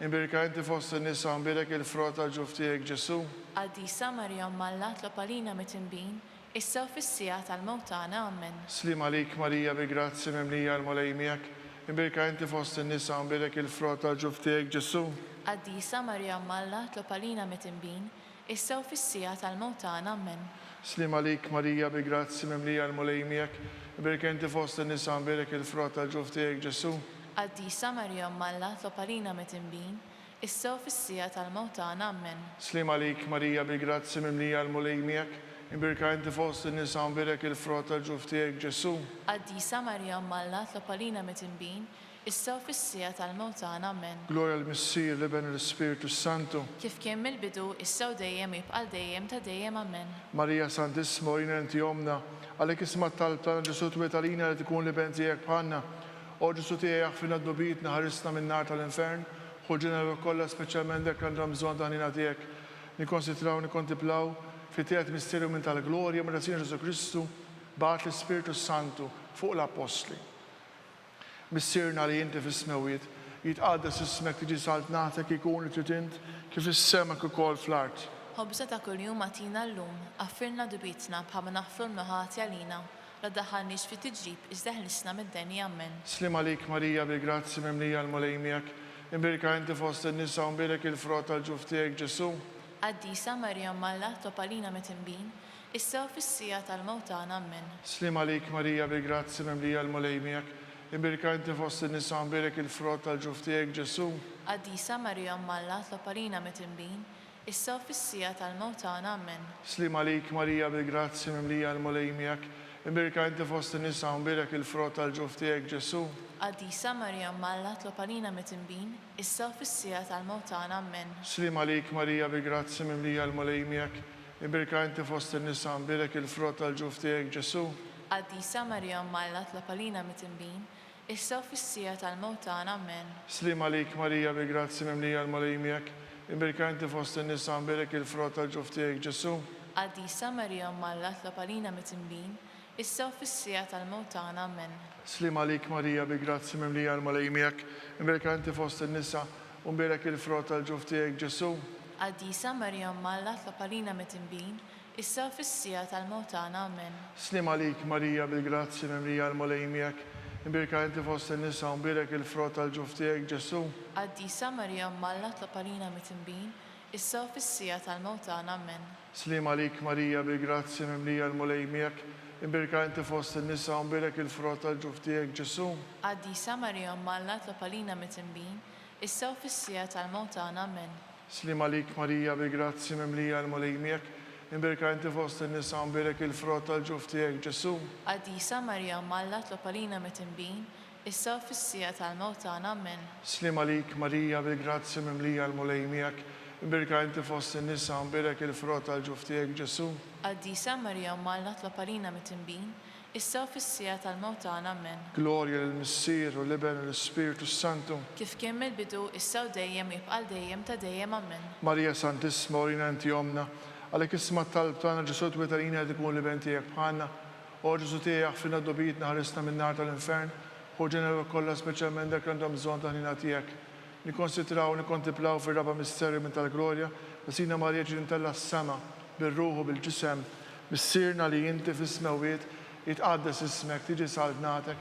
imbierka inti fost in-nisa u mbierek il-frott tal-ġuf tiegħek Ġesù. Qaddisa Marija Omm Alla tlob għalina mitinbin, issa u fis-siegħa tal-mewt tagħna. Ammen. Sliem għalik Marija bil-grazzja mimlija l-Mulej miegħek, imbierka inti fost in-nisa u mbierek il-frott tal-ġuf tiegħek Ġesù. Qaddisa Marija Omm Alla tlob għalina mitinbin, issa u fis-siegħa tal-mewt tagħna. Ammen. Sliem għalik Marija bi grazzja mimlija l-Mulej miegħek, imbierka inti fost in-nisa u mbierek il-frott tal-ġuf tiegħek Ġesù. Qaddisa Marija Omm Alla tlob għalina mitinbin, issa u fis-siegħa tal-mewt tagħna. Ammen. Sliem għalik Marija bi grazzja mimlija l-Mulej miegħek, imbierka inti fost in-nisa u mbierek il-frott tal-ġuf tiegħek Ġesù. Qaddisa Marija Omm Alla tlob għalina mitinbin, issa u fis-siegħa tal-mewt tagħna. Ammen. Glorja lill-Missier, l-Iben u l-Ispirtu s-Santu. Kif kien mill-bidu, issa u dejjem u jibqa' għal dejjem ta' dejjem. Ammen. Marija Santissima, urina li inti Ommna, għalhekk isma' t-talb tagħna Ġesù twiegħed għalina li tkun l-Iben tiegħek bħalna. O Ġesù tiegħi aħfrilna dnubietna, ħarisna min-nar tal-infern, ħu l-ġenna lil kollha speċjalment dak li għandhom bżonn ta' ħniena tiegħek. Nikkonsidraw u nikkontiplaw fit-tielet misteru minn tal-glorja meta Sidna Ġesù Kristu bagħat l-Ispirtu s-Santu fuq l-Appostli. Missierna li inti fis-smewwiet, jitqaddes ismek, tiġi saltnatek, ikun li trid int, kif fis-sema kif ukoll fl-art. Ħobżna ta' kuljum agħtina llum, aghfirlna dnubietna bħalma naħfru l-mħati għalina, la ddaħħalniex fit-tiġrib iżda eħlisna mid-deni. Ammen. Sliem għalik Marija bil-grazzja mimlija l-Mulej miegħek, imbierka inti fost in-nisa u mbierek il-frott tal-ġuf tiegħek Ġesù. Qaddisa Marija Omm Alla tlob għalina mitinbin, Issa u fis-siegħa tal-mewt tagħna. Ammen. Sliem għalik Marija bil-grazzja mimlija l-Mulej miegħek, imbierka inti fost in-nisa u mbierek il-frott tal-ġuf tiegħek Ġesù. Qaddisa Marija Omm Alla tlob għalina mitinbin, issa u fis-siegħa tal-mewt tagħna. Ammen. Sliem għalik Marija bil-grazzja mimlija l-Mulej miegħek, imbierka inti fost in-nisa u mbierek il-frott tal-ġuf tiegħek Ġesù. Qaddisa Marija Omm Alla tlob għalina mitinbin, issa u fis-siegħa tal-mewt tagħna. Ammen. Sliem għalik Marija bil-grazzja mimlija l-Mulej miegħek, Imbierka inti fost in-nisa, mbierek il-frott tal-ġuf tiegħek, Ġesù. Qaddisa Marija Omm Alla tlob għalina mitinbin, issa u fis-siegħa tal-mewt tagħna. Ammen. Sliem għalik Marija bi grazzja mimlija l-Mulej miegħek, imbierka inti fost in-nisa, mbierek il-frott tal-ġuf tiegħek, Ġesù. Qaddisa Marija Omm Alla tlob għalina mitinbin, issa u fis-siegħa tal-mewt tagħna. Ammen. Sliem għalik Marija bi grazzja mimlija l-Mulej miegħek, imbierka inti fost in-nisa, U mbierek il-frott tal-ġuf tiegħek, Ġesù. Qaddisa Marija Omm Alla tlob għalina mitinbin, issa u fis-siegħa tal-mewt tagħna. Ammen. Sliem għalik Marija bil-grazzja mimlija l-Mulej miegħek, imbierka inti fost in-nisa u mbierek il-frott tal-ġuf tiegħek, Ġesù. Qaddisa Marija Omm Alla tlob għalina mitinbin, issa u fis-siegħa tal-mewt tagħna. Ammen. Sliem għalik Marija bil-grazzja mimlija l-Mulej miegħek, imbierka inti fost in-nisa u mbierek il-frott tal-ġuf tiegħek, Ġesù. Qaddisa Marija Omm Alla tlob għalina mitinbin, issa u fis-siegħa tal-mewt tagħna. Ammen. Sliem għalik Marija bil-grazzja mimlija l-Mulej miegħek, imbierka inti fost in-nisa u mbierek il-frott tal-ġuf tiegħek, Ġesù. Qaddisa Marija Omm Alla tlob għalina mitinbin, issa u fis-siegħa tal-mewt tagħna. Ammen. Sliem għalik Marija bil-grazzja mimlija l-Mulej miegħek, imbierka inti fost in-nisa u mbierek il-frott tal-ġuf tiegħek, Ġesù. Qaddisa Marija Omm Alla tlob għalina mitinbin, issa u fis-siegħa tal-mewt tagħna. Ammen. Glorja lill-Missier u l-Iben u l-Ispirtu s-Santu. Kif kien mill-bidu, issa u dejjem u jibqa' għal dejjem ta' dejjem. Ammen. Marija Santissima, urina inti Ommna. Għalhekk isma' t-talb tagħna, Ġesù twiegħed għalina li tkun l-Iben tiegħek bħalna. O Ġesù tiegħi aħfrilna dnubietna, ħarisna min-nar tal-infern, ħu l-ġenna lil kollha speċjalment dak li għandhom bżonn tal-ħniena tiegħek. Nikkonsidraw u nikkontiplaw fir-raba' misteru minn tal-glorja li Sidna Marija ġiet imtellgħa s-sema bir-ruħ u bil-ġisem. Missierna li inti fis-smewwiet, jitqaddes ismek, tiġi saltnatek,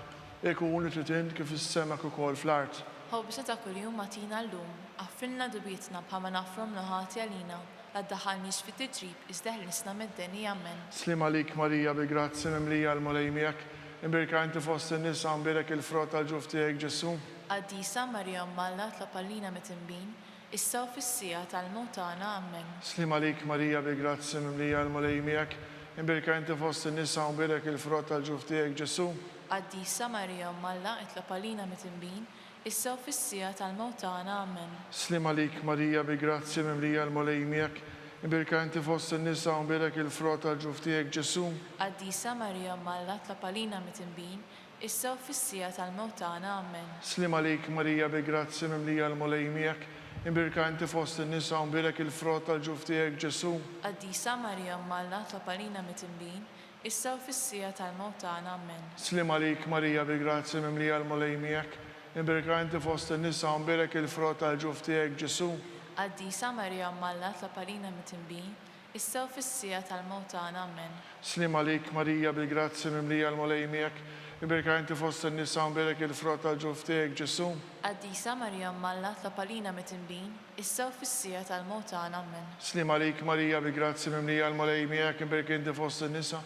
ikun li trid int kif fis-sema kif ukoll fl-art. Ħobżna ta' kuljum agħtina llum, aghfrilna dubietna bħalma naghfru l-mnuħati għalina, la ddaħħalniex fit-tiġrib, iżda eħlisna mid-deni. Ammen. Sliem għalik Marija bil-grazzja mimlija l-Mulej miegħek, imbierka inti fost in-nisa u mbierek il-frott tal-ġuf tiegħek Ġesù. Qaddisa Marija Omm Alla tlob għalina mitinbin, issa u fis-siegħa tal-mewt tagħna. Ammen. Sliem għalik Marija bil-grazzja mimlija l-Mulej miegħek, imbierka inti fost in-nisa u mbierek il-frott tal-ġuf tiegħek Ġesù. Qaddisa Marija Omm Alla itlob għalina mitinbin, issa u fis-siegħa tal-mewt tagħna. Ammen. Sliem għalik Marija bi grazzja mimlija l-Mulej miegħek, imbierka inti fost in-nisa u mbierek il-frott tal-ġuf tiegħek Ġesù. Qaddisa Marija Omm Alla tlob għalina mitinbin, issa u fis-siegħa tal-mewt tagħna. Ammen. Sliem għalik Marija bi grazzja mimlija l-Mulej miegħek, imbierka inti fost in-nisa u mbierek il-frott tal-ġuf tiegħek Ġesù. Qaddisa Marija Omm Alla tlob għalina mitinbin, Issa u fis-siegħa tal-mewt tagħna. Ammen. Sliem għalik Marija bil-grazzja mimlija l-Mulej miegħek, imbierka inti fost in-nisa u mbierek il-frott tal-ġuf tiegħek Ġesù. Qaddisa Marija Omm Alla tlob għalina midinbin, issa u fis-siegħa tal-mewt tagħna. Ammen. Sliem għalik Marija bil-grazzja mimlija l-Mulej miegħek, imbierka inti fost in-nisa u mbierek il-frott tal-ġuf tiegħek Ġesù. Qaddisa Marija Omm Alla tlob għalina midinbin, issa u fis-siegħa tal-mewt tagħna. Ammen. Sliem għalik Marija bil-grazzja mimlija l-Mulej miegħek, imbierka inti fost in-nisa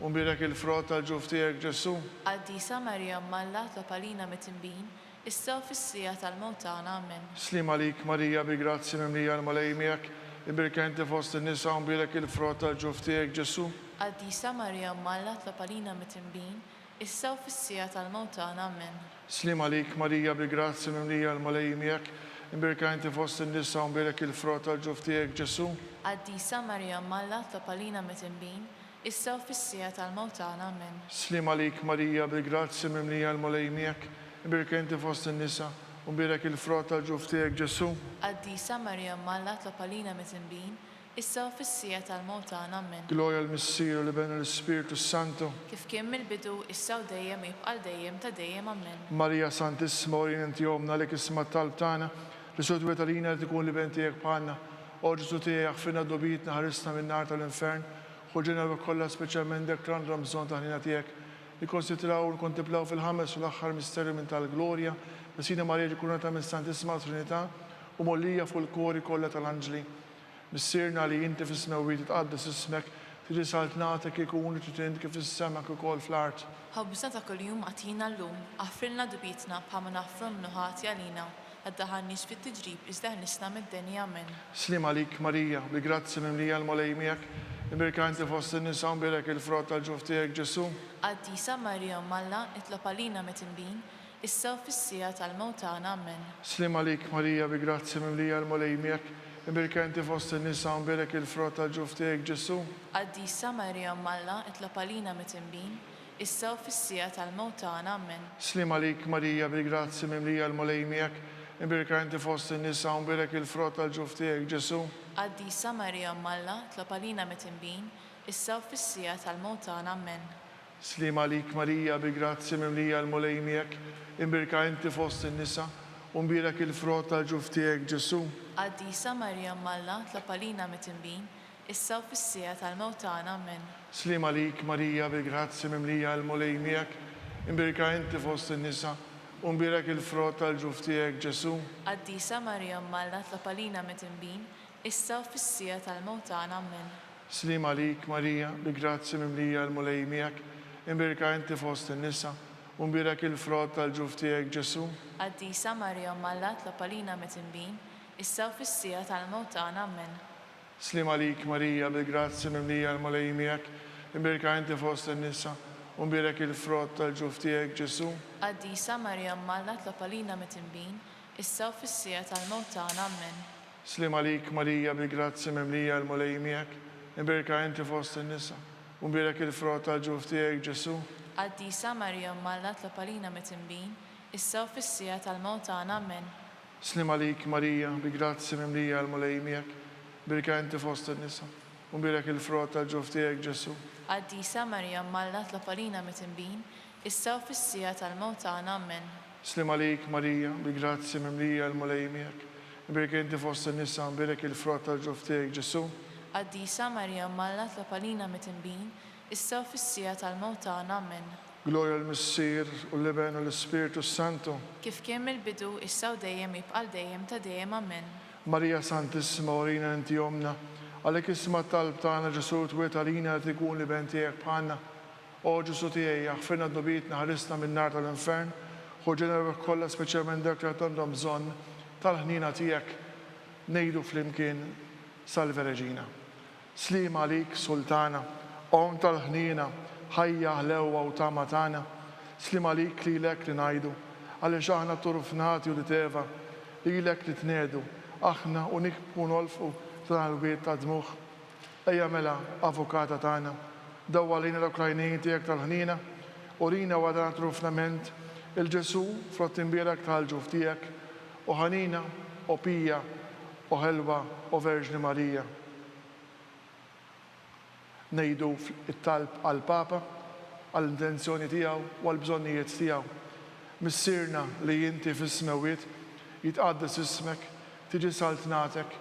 u mbierek il-frott tal-ġuf tiegħek Ġesù. Qaddisa Marija Omm Alla tlob għalina midinbin, issa u fis-siegħa tal-mewt tagħna. Ammen. Sliem għalik Marija bil-grazzja mimlija l-Mulej miegħek, imbierka inti fost in-nisa u mbierek il-frott tal-ġuf tiegħek Ġesù. Qaddisa Marija Omm Alla tlob għalina midinbin, issa u fis-siegħa tal-mewt tagħna. Ammen. Sliem għalik Marija bil-grazzja mimlija l-Mulej miegħek, imbierka inti fost in-nisa u mbierek il-frott tal-ġuf tiegħek Ġesù. Qaddisa Marija Omm Alla tlob għalina midinbin, issa u fis-siegħa tal-mewt tagħna. Ammen. Sliem għalik Marija bil-grazzja mimlija l-Mulej miegħek, imbierka inti fost in-nisa u mbierek il-frott tal-ġuf tiegħek Ġesù. Qaddisa Marija Omm Alla tlob għalina midinbin, issa u fis-siegħa tal-mewt tagħna. Ammen. Glorja lill-Missier u l-Iben u l-Ispirtu s-Santu. Kif kien mill-bidu, issa u dejjem u jibqa' għal dejjem ta' dejjem. Ammen. Marija Santissima, urina inti Ommna għalhekk isma' t-talb tagħna. Ġesù twieled għalina li tkun l-Iben tiegħek bħalna. O Ġesù tiegħi aħfrilna dnubietna ħarisna min-nar tal-infern. Ħu ġenna ruħ kollha speċjalment dak li għandhom bżonn ta' ħniena tiegħek. Nikkonsidraw u nikkontemplaw fil-ħames u l-aħħar misteru minn tal-glorja, Messina Marija ġikurunata mis-Santissima Trinità u mgħollija fuq il-kori kollha tal-anġli. Missierna li inti fis-smewwiet jitqaddes ismek, tiġi saltnatek ikun li trid int kif fis-sema kif ukoll fl-art. Ħobżna ta' kuljum agħtina llum, aħfrilna dnubietna bħalma naħfru min hu ħati għalina, la ddaħħalniex fit-tiġrib iżda ħlisna mid-deni. Amen. Sliem għalik Marija, bil-grazzja mimlija l-Mulej miegħek, imbierka inti fost in-nisa u mbierek il-frott tal-ġuf tiegħek Ġesù. Qaddisa Marija Omm Alla, itlob għalina midinbin, issa u fis-siegħa tal-mewt tagħna. Amen. Sliem għalik Marija, bi grazzja mimlija l-Mulej miegħek, imbierka inti fost in-nisa u mbierek il-frott tal-ġuf tiegħek Ġesù. Qaddisa Marija Omm Alla, itlob għalina midinbin, issa u fis-siegħa tal-mewt tagħna. Amen. Sliem għalik Marija, bil-grazzja mimlija l-Mulej miegħek, imbierka inti fost in-nisa u mbierek il-frott tal-ġuf tiegħek Ġesù. Qaddisa Marija Omm Alla, itlob għalina midinbin, issa u fis-siegħa tal-mewt tagħna. Amen. Sliem għalik Marija, bi grazzja mimlija l-Mulej miegħek, imbierka inti fost in-nisa, u mbierek il-frott tal-ġuf tiegħek Ġesù. Qaddisa Marija Omm Alla, tlob għalina midinbin, issa u fis-siegħa tal-mewt tagħna. Amen. Sliem għalik Marija, bi grazzja mimlija l-Mulej miegħek, imbierka inti fost in-nisa, u mbierek il-frott tal-ġuf tiegħek Ġesù. Qaddisa Marija Omm Alla, tlob għalina midinbin, issa u fis-siegħa tal-mewt tagħna. Amen. Sliem għalik, Marija, bi grazzja mimlija l-Mulej miegħek, imbierka inti fost in-nisa, u mbierek il-frott tal-ġuf tiegħek Ġesù. Qaddisa Marija Omm Alla tlob għalina midinbin, issa u fis-siegħa tal-mewt tagħna. Ammen. Sliem għalik, Marija, bil-grazzja mimlija l-Mulej miegħek, imbierka inti fost in-nisa, u mbierek il-frott tal-ġuf tiegħek Ġesù. Qaddisa Marija Omm Alla tlob għalina midinbin, issa u fis-siegħa tal-mewt tagħna. Ammen. Sliem għalik Marija bil-grazzja mimlija l-Mulej miegħek, imbierka inti fost in-nisa, u mbierek il-frott tal-ġuf tiegħek Ġesù. Qaddisa Marija Omm Alla tlob għalina midinbin, issa u fis-siegħa tal-mewt tagħna. Ammen. Sliem għalik Marija bi grazzja mimlija l-Mulej miegħek, imbierka inti fost in-nisa, u mbierek il-frott tal-ġuf tiegħek Ġesù. Qaddisa Marija Omm Alla tlob għalina midinbin, issa u fis-siegħa tal-mewt tagħna. Ammen. Sliem għalik Marija, bi grazzja mimlija l-Mulej miegħek, imbierka inti fost in-nisa, mbierek il-frott tal-ġuf tiegħek Ġesù. Qaddisa Marija Omm Alla tlob għalina midinbin, issa u fis-siegħa tal-mewt tagħna. Ammen. Glorja lill-Missier, u l-Iben, u l-Ispirtu s-Santu. Kif kien mill-bidu, issa u dejjem u jibqa' għal dejjem ta' dejjem. Ammen. Marija Santissima urina li inti Ommna, għalhekk isma' t-talb tagħna Ġesù twieled għalina li tkun l-Iben tiegħek bħalna. O Ġesù tiegħi, aħfirna dnubietna, ħarisna min-nar tal-infern, ħu ġenna l-erwieħ kollha speċjalment dawk li għad għandhom bżonn tal-ħniena tiegħek. Ngħidu flimkien Salve Regina. Sliem għalik, Sultana, Omm tal-ħniena, ħajja, ħlewwa u tama tagħna. Sliem għalik lilek li ngħidu, għaliex aħna turfnati ulied Eva, lilek li tniegħdu, aħna u nikbku u nolfqu f'dan il-wied ta' dmugħ. Ejja mela, Avukata tagħna, dawwar lejna dawk l-għajnejn tiegħek tal-ħniena, urina wara dan it-trufnament 'il Ġesù, frott imbierek tal-ġuf tiegħek, o ħanina, o pija, o ħelwa, o Verġni Marija. Ngħidu t-talb għall-Papa, għall-intenzjoni tiegħu u għall-bżonnijiet tiegħu. Missierna li inti fis-smewwiet, jitqaddes ismek, tiġi saltnatek,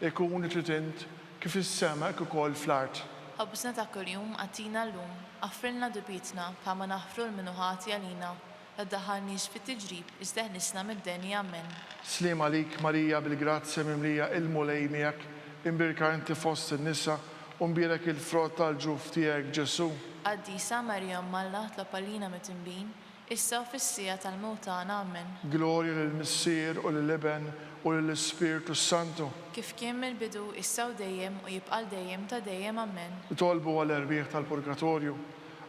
ikun li trid int, kif fis-sema hekk ukoll fl-art. Ħobżna ta' kuljum agħtina llum, aħfrilna dnubietna bħalma naħfru 'l min hu ħati għalina, la ddaħħalniex fit-tiġrib iżda eħlisna mid-deni. Ammen. Sliem għalik Marija bil-grazzja mimlija il-Mulej miegħek, imbierka inti fost in-nisa u mbierek il-frott tal-ġuf tiegħek Ġesù. Qaddisa Marija Omm Alla tlob għalina midinbin, issa u fis-siegħa tal-mewt tagħna. Ammen. Glorja lill-Missier u lill-Iben u lill-Ispirtu s-Santu. Kif kien mill-bidu, issa u dejjem, u jibqa' għal dejjem ta' dejjem. Ammen. Nitolbu għall-erwieħ tal-purgatorju.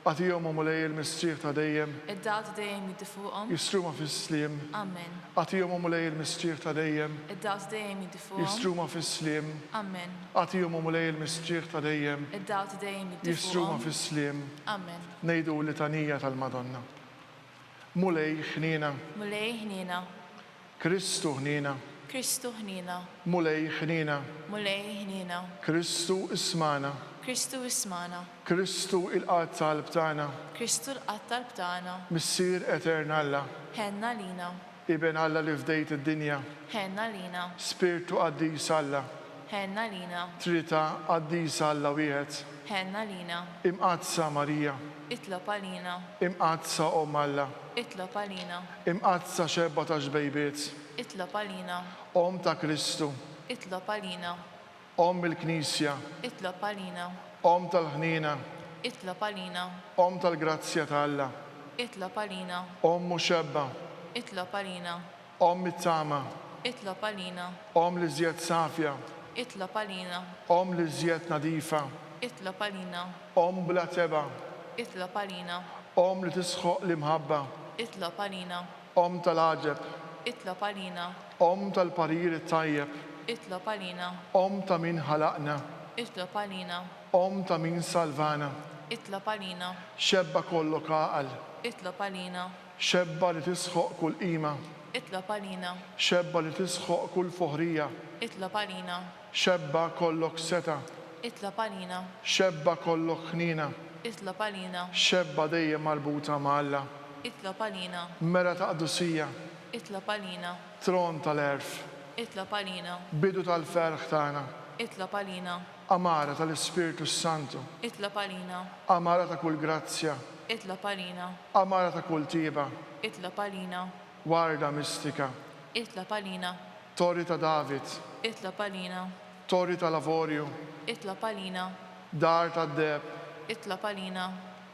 Agħtihom, o Mulej, il-mistrieħ ta' dejjem. Id-dawl ta' dejjem jiddi fuqhom. Jistruma fis-sliem. Ammen. Agħtihom, o Mulej, il-mistrieħ ta' dejjem. Id-dawl ta' dejjem jiddi fuqhom. Jistruma fis-sliem. Ammen. Agħtihom, o Mulej, il-mistrieħ ta' dejjem. Id-dawl ta' dejjem jiddi fuqhom. Jistruma fis-sliem. Ammen. Ngħidu l-Litanija tal-Madonna. Mulej, ħniena. Mulej, ħniena. Kristu, ħniena. Kristu, ħniena. Mulej, ħniena. Mulej, ħniena. Kristu, ismagħna. Kristu, ismagħna. Kristu, ilqa' t-talb tagħna. Kristu, ilqa' t-talb tagħna. Missier etern Alla. Ħenn għalina. Iben Alla li fdejt id-dinja. Ħenn għalina. Spirtu qaddis Alla. Ħenn għalina. Trinità qaddisa Alla wieħed. Ħenn għalina. Imqaddsa Marija. Itlob għalina. Imqaddsa Omm Alla. Itlob għalina. Imqaddsa xebba ta' xbejbiet. Itlob għalina. Omm ta' Kristu. Itlob għalina. Omm il-Knisja. Itlob għalina. Omm tal-ħniena. Itlob għalina. Omm tal-grazzja ta' Alla. Itlob għalina. Omm u xebba. Itlob għalina. Omm it-tama. Itlob għalina. Omm l-iżjed safja. Itlob għalina. Omm l-iżjed nadifa. Itlob għalina. Omm bla tebgħa. Itlob għalina. Omm li tisħoq l-imħabba. Itlob għalina. Omm tal-għaġeb. Itlob għalina. Omm tal-parir it-tajjeb. Itlob għalina. Omm ta' min ħalaqna. Itlob għalina. Omm ta' min salvana. Itlob għalina. Xebba kollok għaqal. Itlob għalina. Xebba li tisħoq kull qima. Itlob għalina. Xebba li tisħoq kull foħrija. Itlob għalina. Xebba kollok setgħa. Itlob għalina. Xebba kollok ħniena. Itlob għalina. Xebba dejjem marbuta ma' Alla. Itlob għalina. Mera ta' qdusija. Itlob għalina. Tron tal-għerf. Itlob għalina. Bidu tal-ferħ tagħna. Itlob għalina. Għamara tal-Ispirtu s-Santu. Itlob għalina. Għamara ta' kull grazzja. Itlob għalina. Għamara ta' kull tjieba. Itlob għalina. Warda mistika. Itlob għalina. Torri ta' David. Itlob għalina. Torri tal-avorju. Itlob għalina. Dar tad-deheb. Itlob għalina.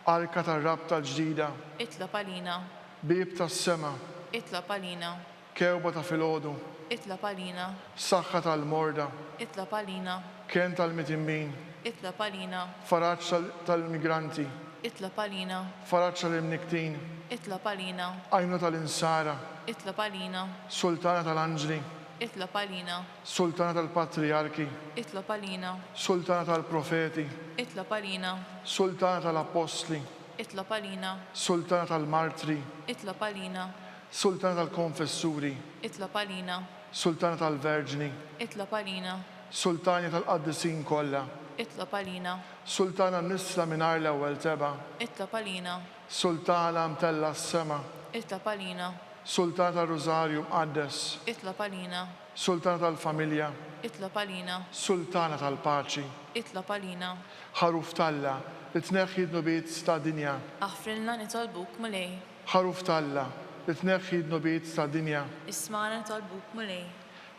Arka tar-rabta l-ġdida. Itlob għalina. Bieb tas-sema. Itlob għalina. Kewba ta' filgħodu. Itlob għalina. Saħħa tal-morda. Itlob għalina. Kenn tal-mitinbin. Itlob għalina. Faraġ tal-immigranti. Itlob għalina. Faraġ tal-imnikktin. Itlob għalina. Għajnuna tal-insara. Itlob għalina. Sultana tal-anġli. Itlob għalina. Sultana tal-patrijarki. Itlob għalina. Sultana tal-profeti. Itlob għalina. Sultana tal-appostli. Itlob għalina. Sultana tal-martri. Itlob għalina. Sultana tal-konfessuri. Itlob għalina. Sultana tal-verġni. Itlob għalina. Sultanja tal-qaddisin kollha. Itlob għalina. Sultana mnissla mingħajr l-ewwel tebgħa. Itlob għalina. Sultana mtellgħa s-sema. Itlob għalina. Sultana tar-Rużarju Mqaddes. Itlob għalina. Sultana tal-familja. Itlob għalina. Sultana tal-paċi. Itlob għalina. Ħaruf t'Alla, li tneħħi d-dnubiet tad-dinja. Aħfrilna nitolbuk, Mulej. Ħaruf t'Alla, li tneħħi d-dnubiet tad-dinja. Ismagħna nitolbuk, Mulej.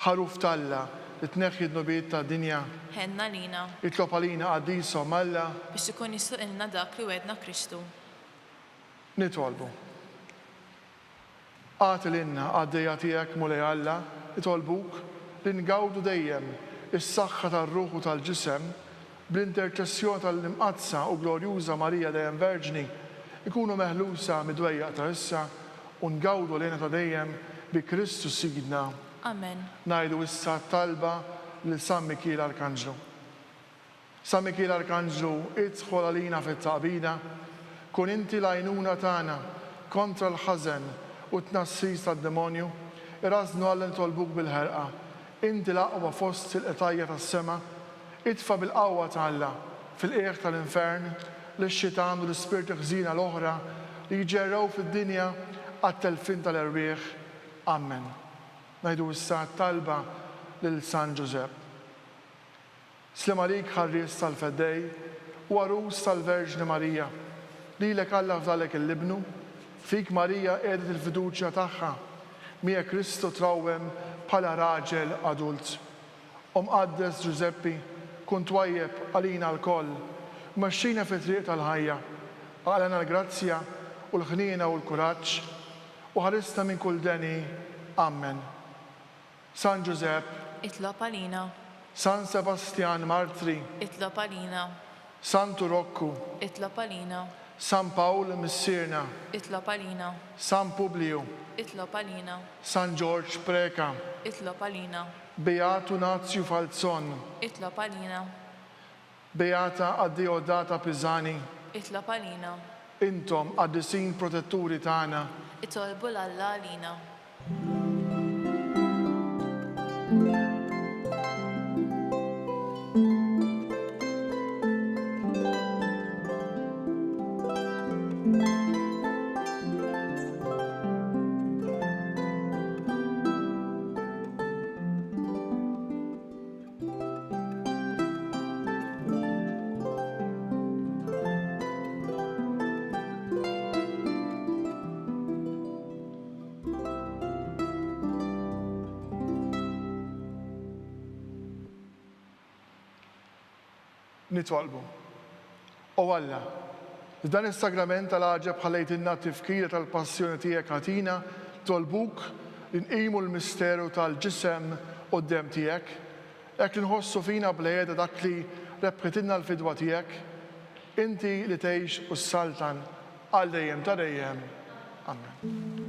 Ħaruf t'Alla, li tneħħi d-dnubiet tad-dinja. Ħenn għalina. Itlob għalina qaddis Omm Alla. Biex ikun jistħoqilna dak li wegħedna Kristu. Nitolbu. Agħti lilna, qaddejja tiegħek, Mulej Alla, nitolbuk li ngawdu dejjem is-saħħa tar-ruħ u tal-ġisem, bl-interċessjoni tal-Imqaddsa u Glorjuża Marija dejjem Verġni, inkunu meħlusa mid-dwejjaq ta' issa u ngawdu l-hena ta' dejjem bi Kristu Sidna. Amen. Ngħidu issa t-talba lil San Mikiel Arkanġlu. San Mikiel Arkanġlu, idħol għalina fit-taqbida, kun inti l-għajnuna tagħna kontra l-ħażen u t-tnassis tad-demonju, irażżnu Alla nitolbuk bil-ħerqa, inti l-aqwa fost il-qtajja tas-sema, itfa' bil-qawwa ta' Alla. fil-qiegħ tal-infern lix-xitan u l-ispirti ħżiena l-oħra li jġerrew fid-dinja għat-telfien tal-erwieħ. Ammen. Ngħidu issa t-talba lil San Ġużepp. Sliem għalik ħarries tal-Feddej u għarus tal-Verġni Marija. Lilek Alla fdalek il-Ibnu, fik Marija qiegħdet il-fiduċja tagħha, miegħek Kristu trawwem bħala raġel adult. O Mqaddes Ġużeppi, kun twajjeb għalina lkoll, u mexxina fit-triq tal-ħajja. Aqlagħna l-grazzja u l-ħniena u l-kuraġġ, u ħarisna minn kull deni. Ammen. San Ġużepp. Itlob għalina. San Sebastjan Martri. Itlob għalina. Santu Rokku. Itlob għalina. San Pawl Missierna. Itlob għalina. San Publiju. Itlob għalina. San Ġorġ Preca. Itlob għalina. Beatu Nazju Falzon. Itlob għalina. Beata Adeodata Pisani. Itlob għalina. Intom, qaddisin protetturi tagħna. Itolbu 'l Alla għalina. Nitolbu. O Alla, li dan is-sagrament tal-għaġeb ħallejtilna t-tifkira tal-passjoni tiegħek agħtina nitolbuk li nqimu l-misteru tal-ġisem u d-demm tiegħek, hekk li nħossu fina bl-qiegħda dak li rebħitilna l-fidwa tiegħek, inti li tgħix u ssaltan għal dejjem ta' dejjem. Amen.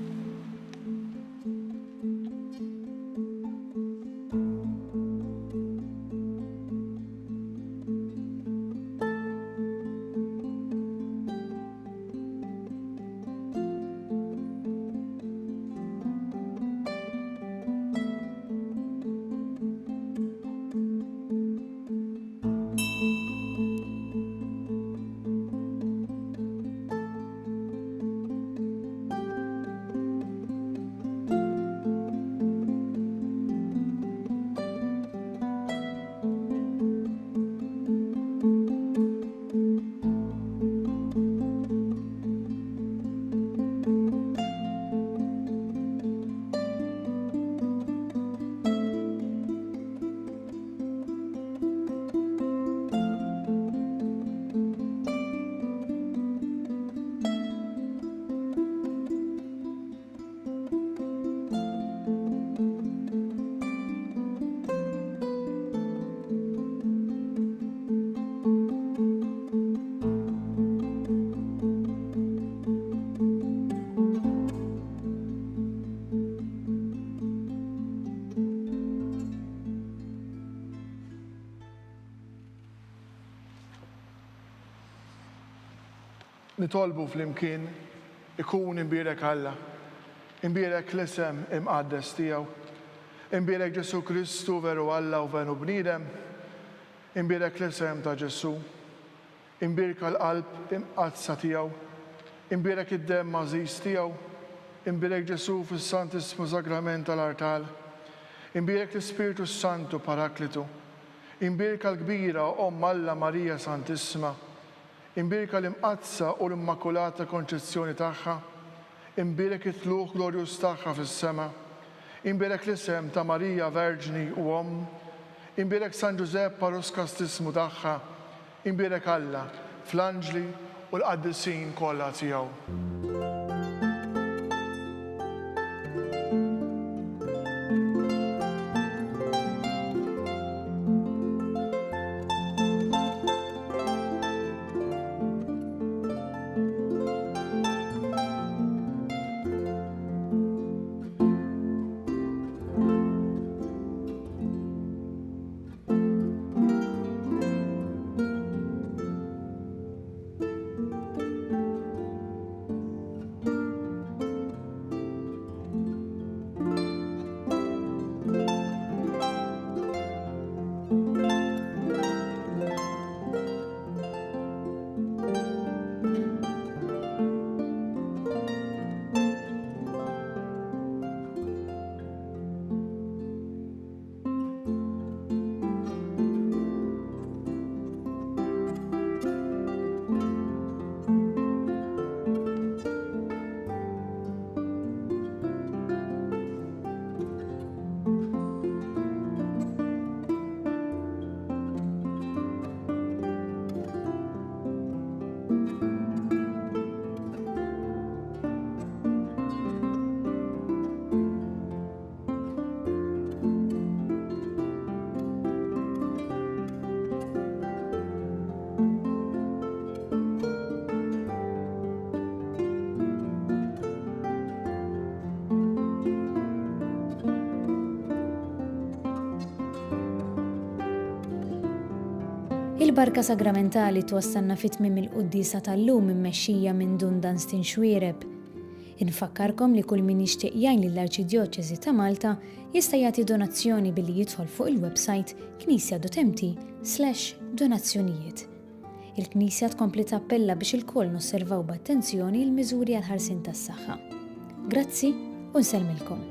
Nitolbu flimkien, Ikun imbierek Alla, imbierek l-isem imqaddes tiegħu, imbierek Ġesù Kristu veru Alla u veru bniedem, imbierek l-isem ta' Ġesù. Imbierka l-Qalb Imqaddsa tiegħu. Imbierek id-Demm għażiż tiegħu. Imbierek Ġesù fis-Santissmu Sagrament tal-Artal. Imbierek l-Ispirtu s-Santu Paraklitu. Imbierka l-kbira Omm Alla Marija Santissma. Imbierka l-Imqaddsa u l-Immakulata Konċezzjoni tagħha. Imbierek it-tlugħ glorjuż tagħha fis-sema. Imbierek l-isem ta' Marija Verġni u Omm. Imbierek San Ġużepp Għarus Kastissmu tagħha. Imbierek Alla fl-anġli u l-qaddisin kollha tiegħu. Il-Barka Sagramentali twassalna fi tmiem il-quddiesa tal-lum immexxija minn Dun Dunstan Xuereb. Infakkarkom li kull min jixtieq jgħin lill-Arċidjoċesi ta' Malta jista' jagħti donazzjoni billi jidħol fuq il-websajt knisja.mt/donazzjonijiet. Il-Knisja tkompli tappella biex ilkoll nosservaw b'attenzjoni l-miżuri għall-ħarsien tas-saħħa. Grazzi u nsellmilkom.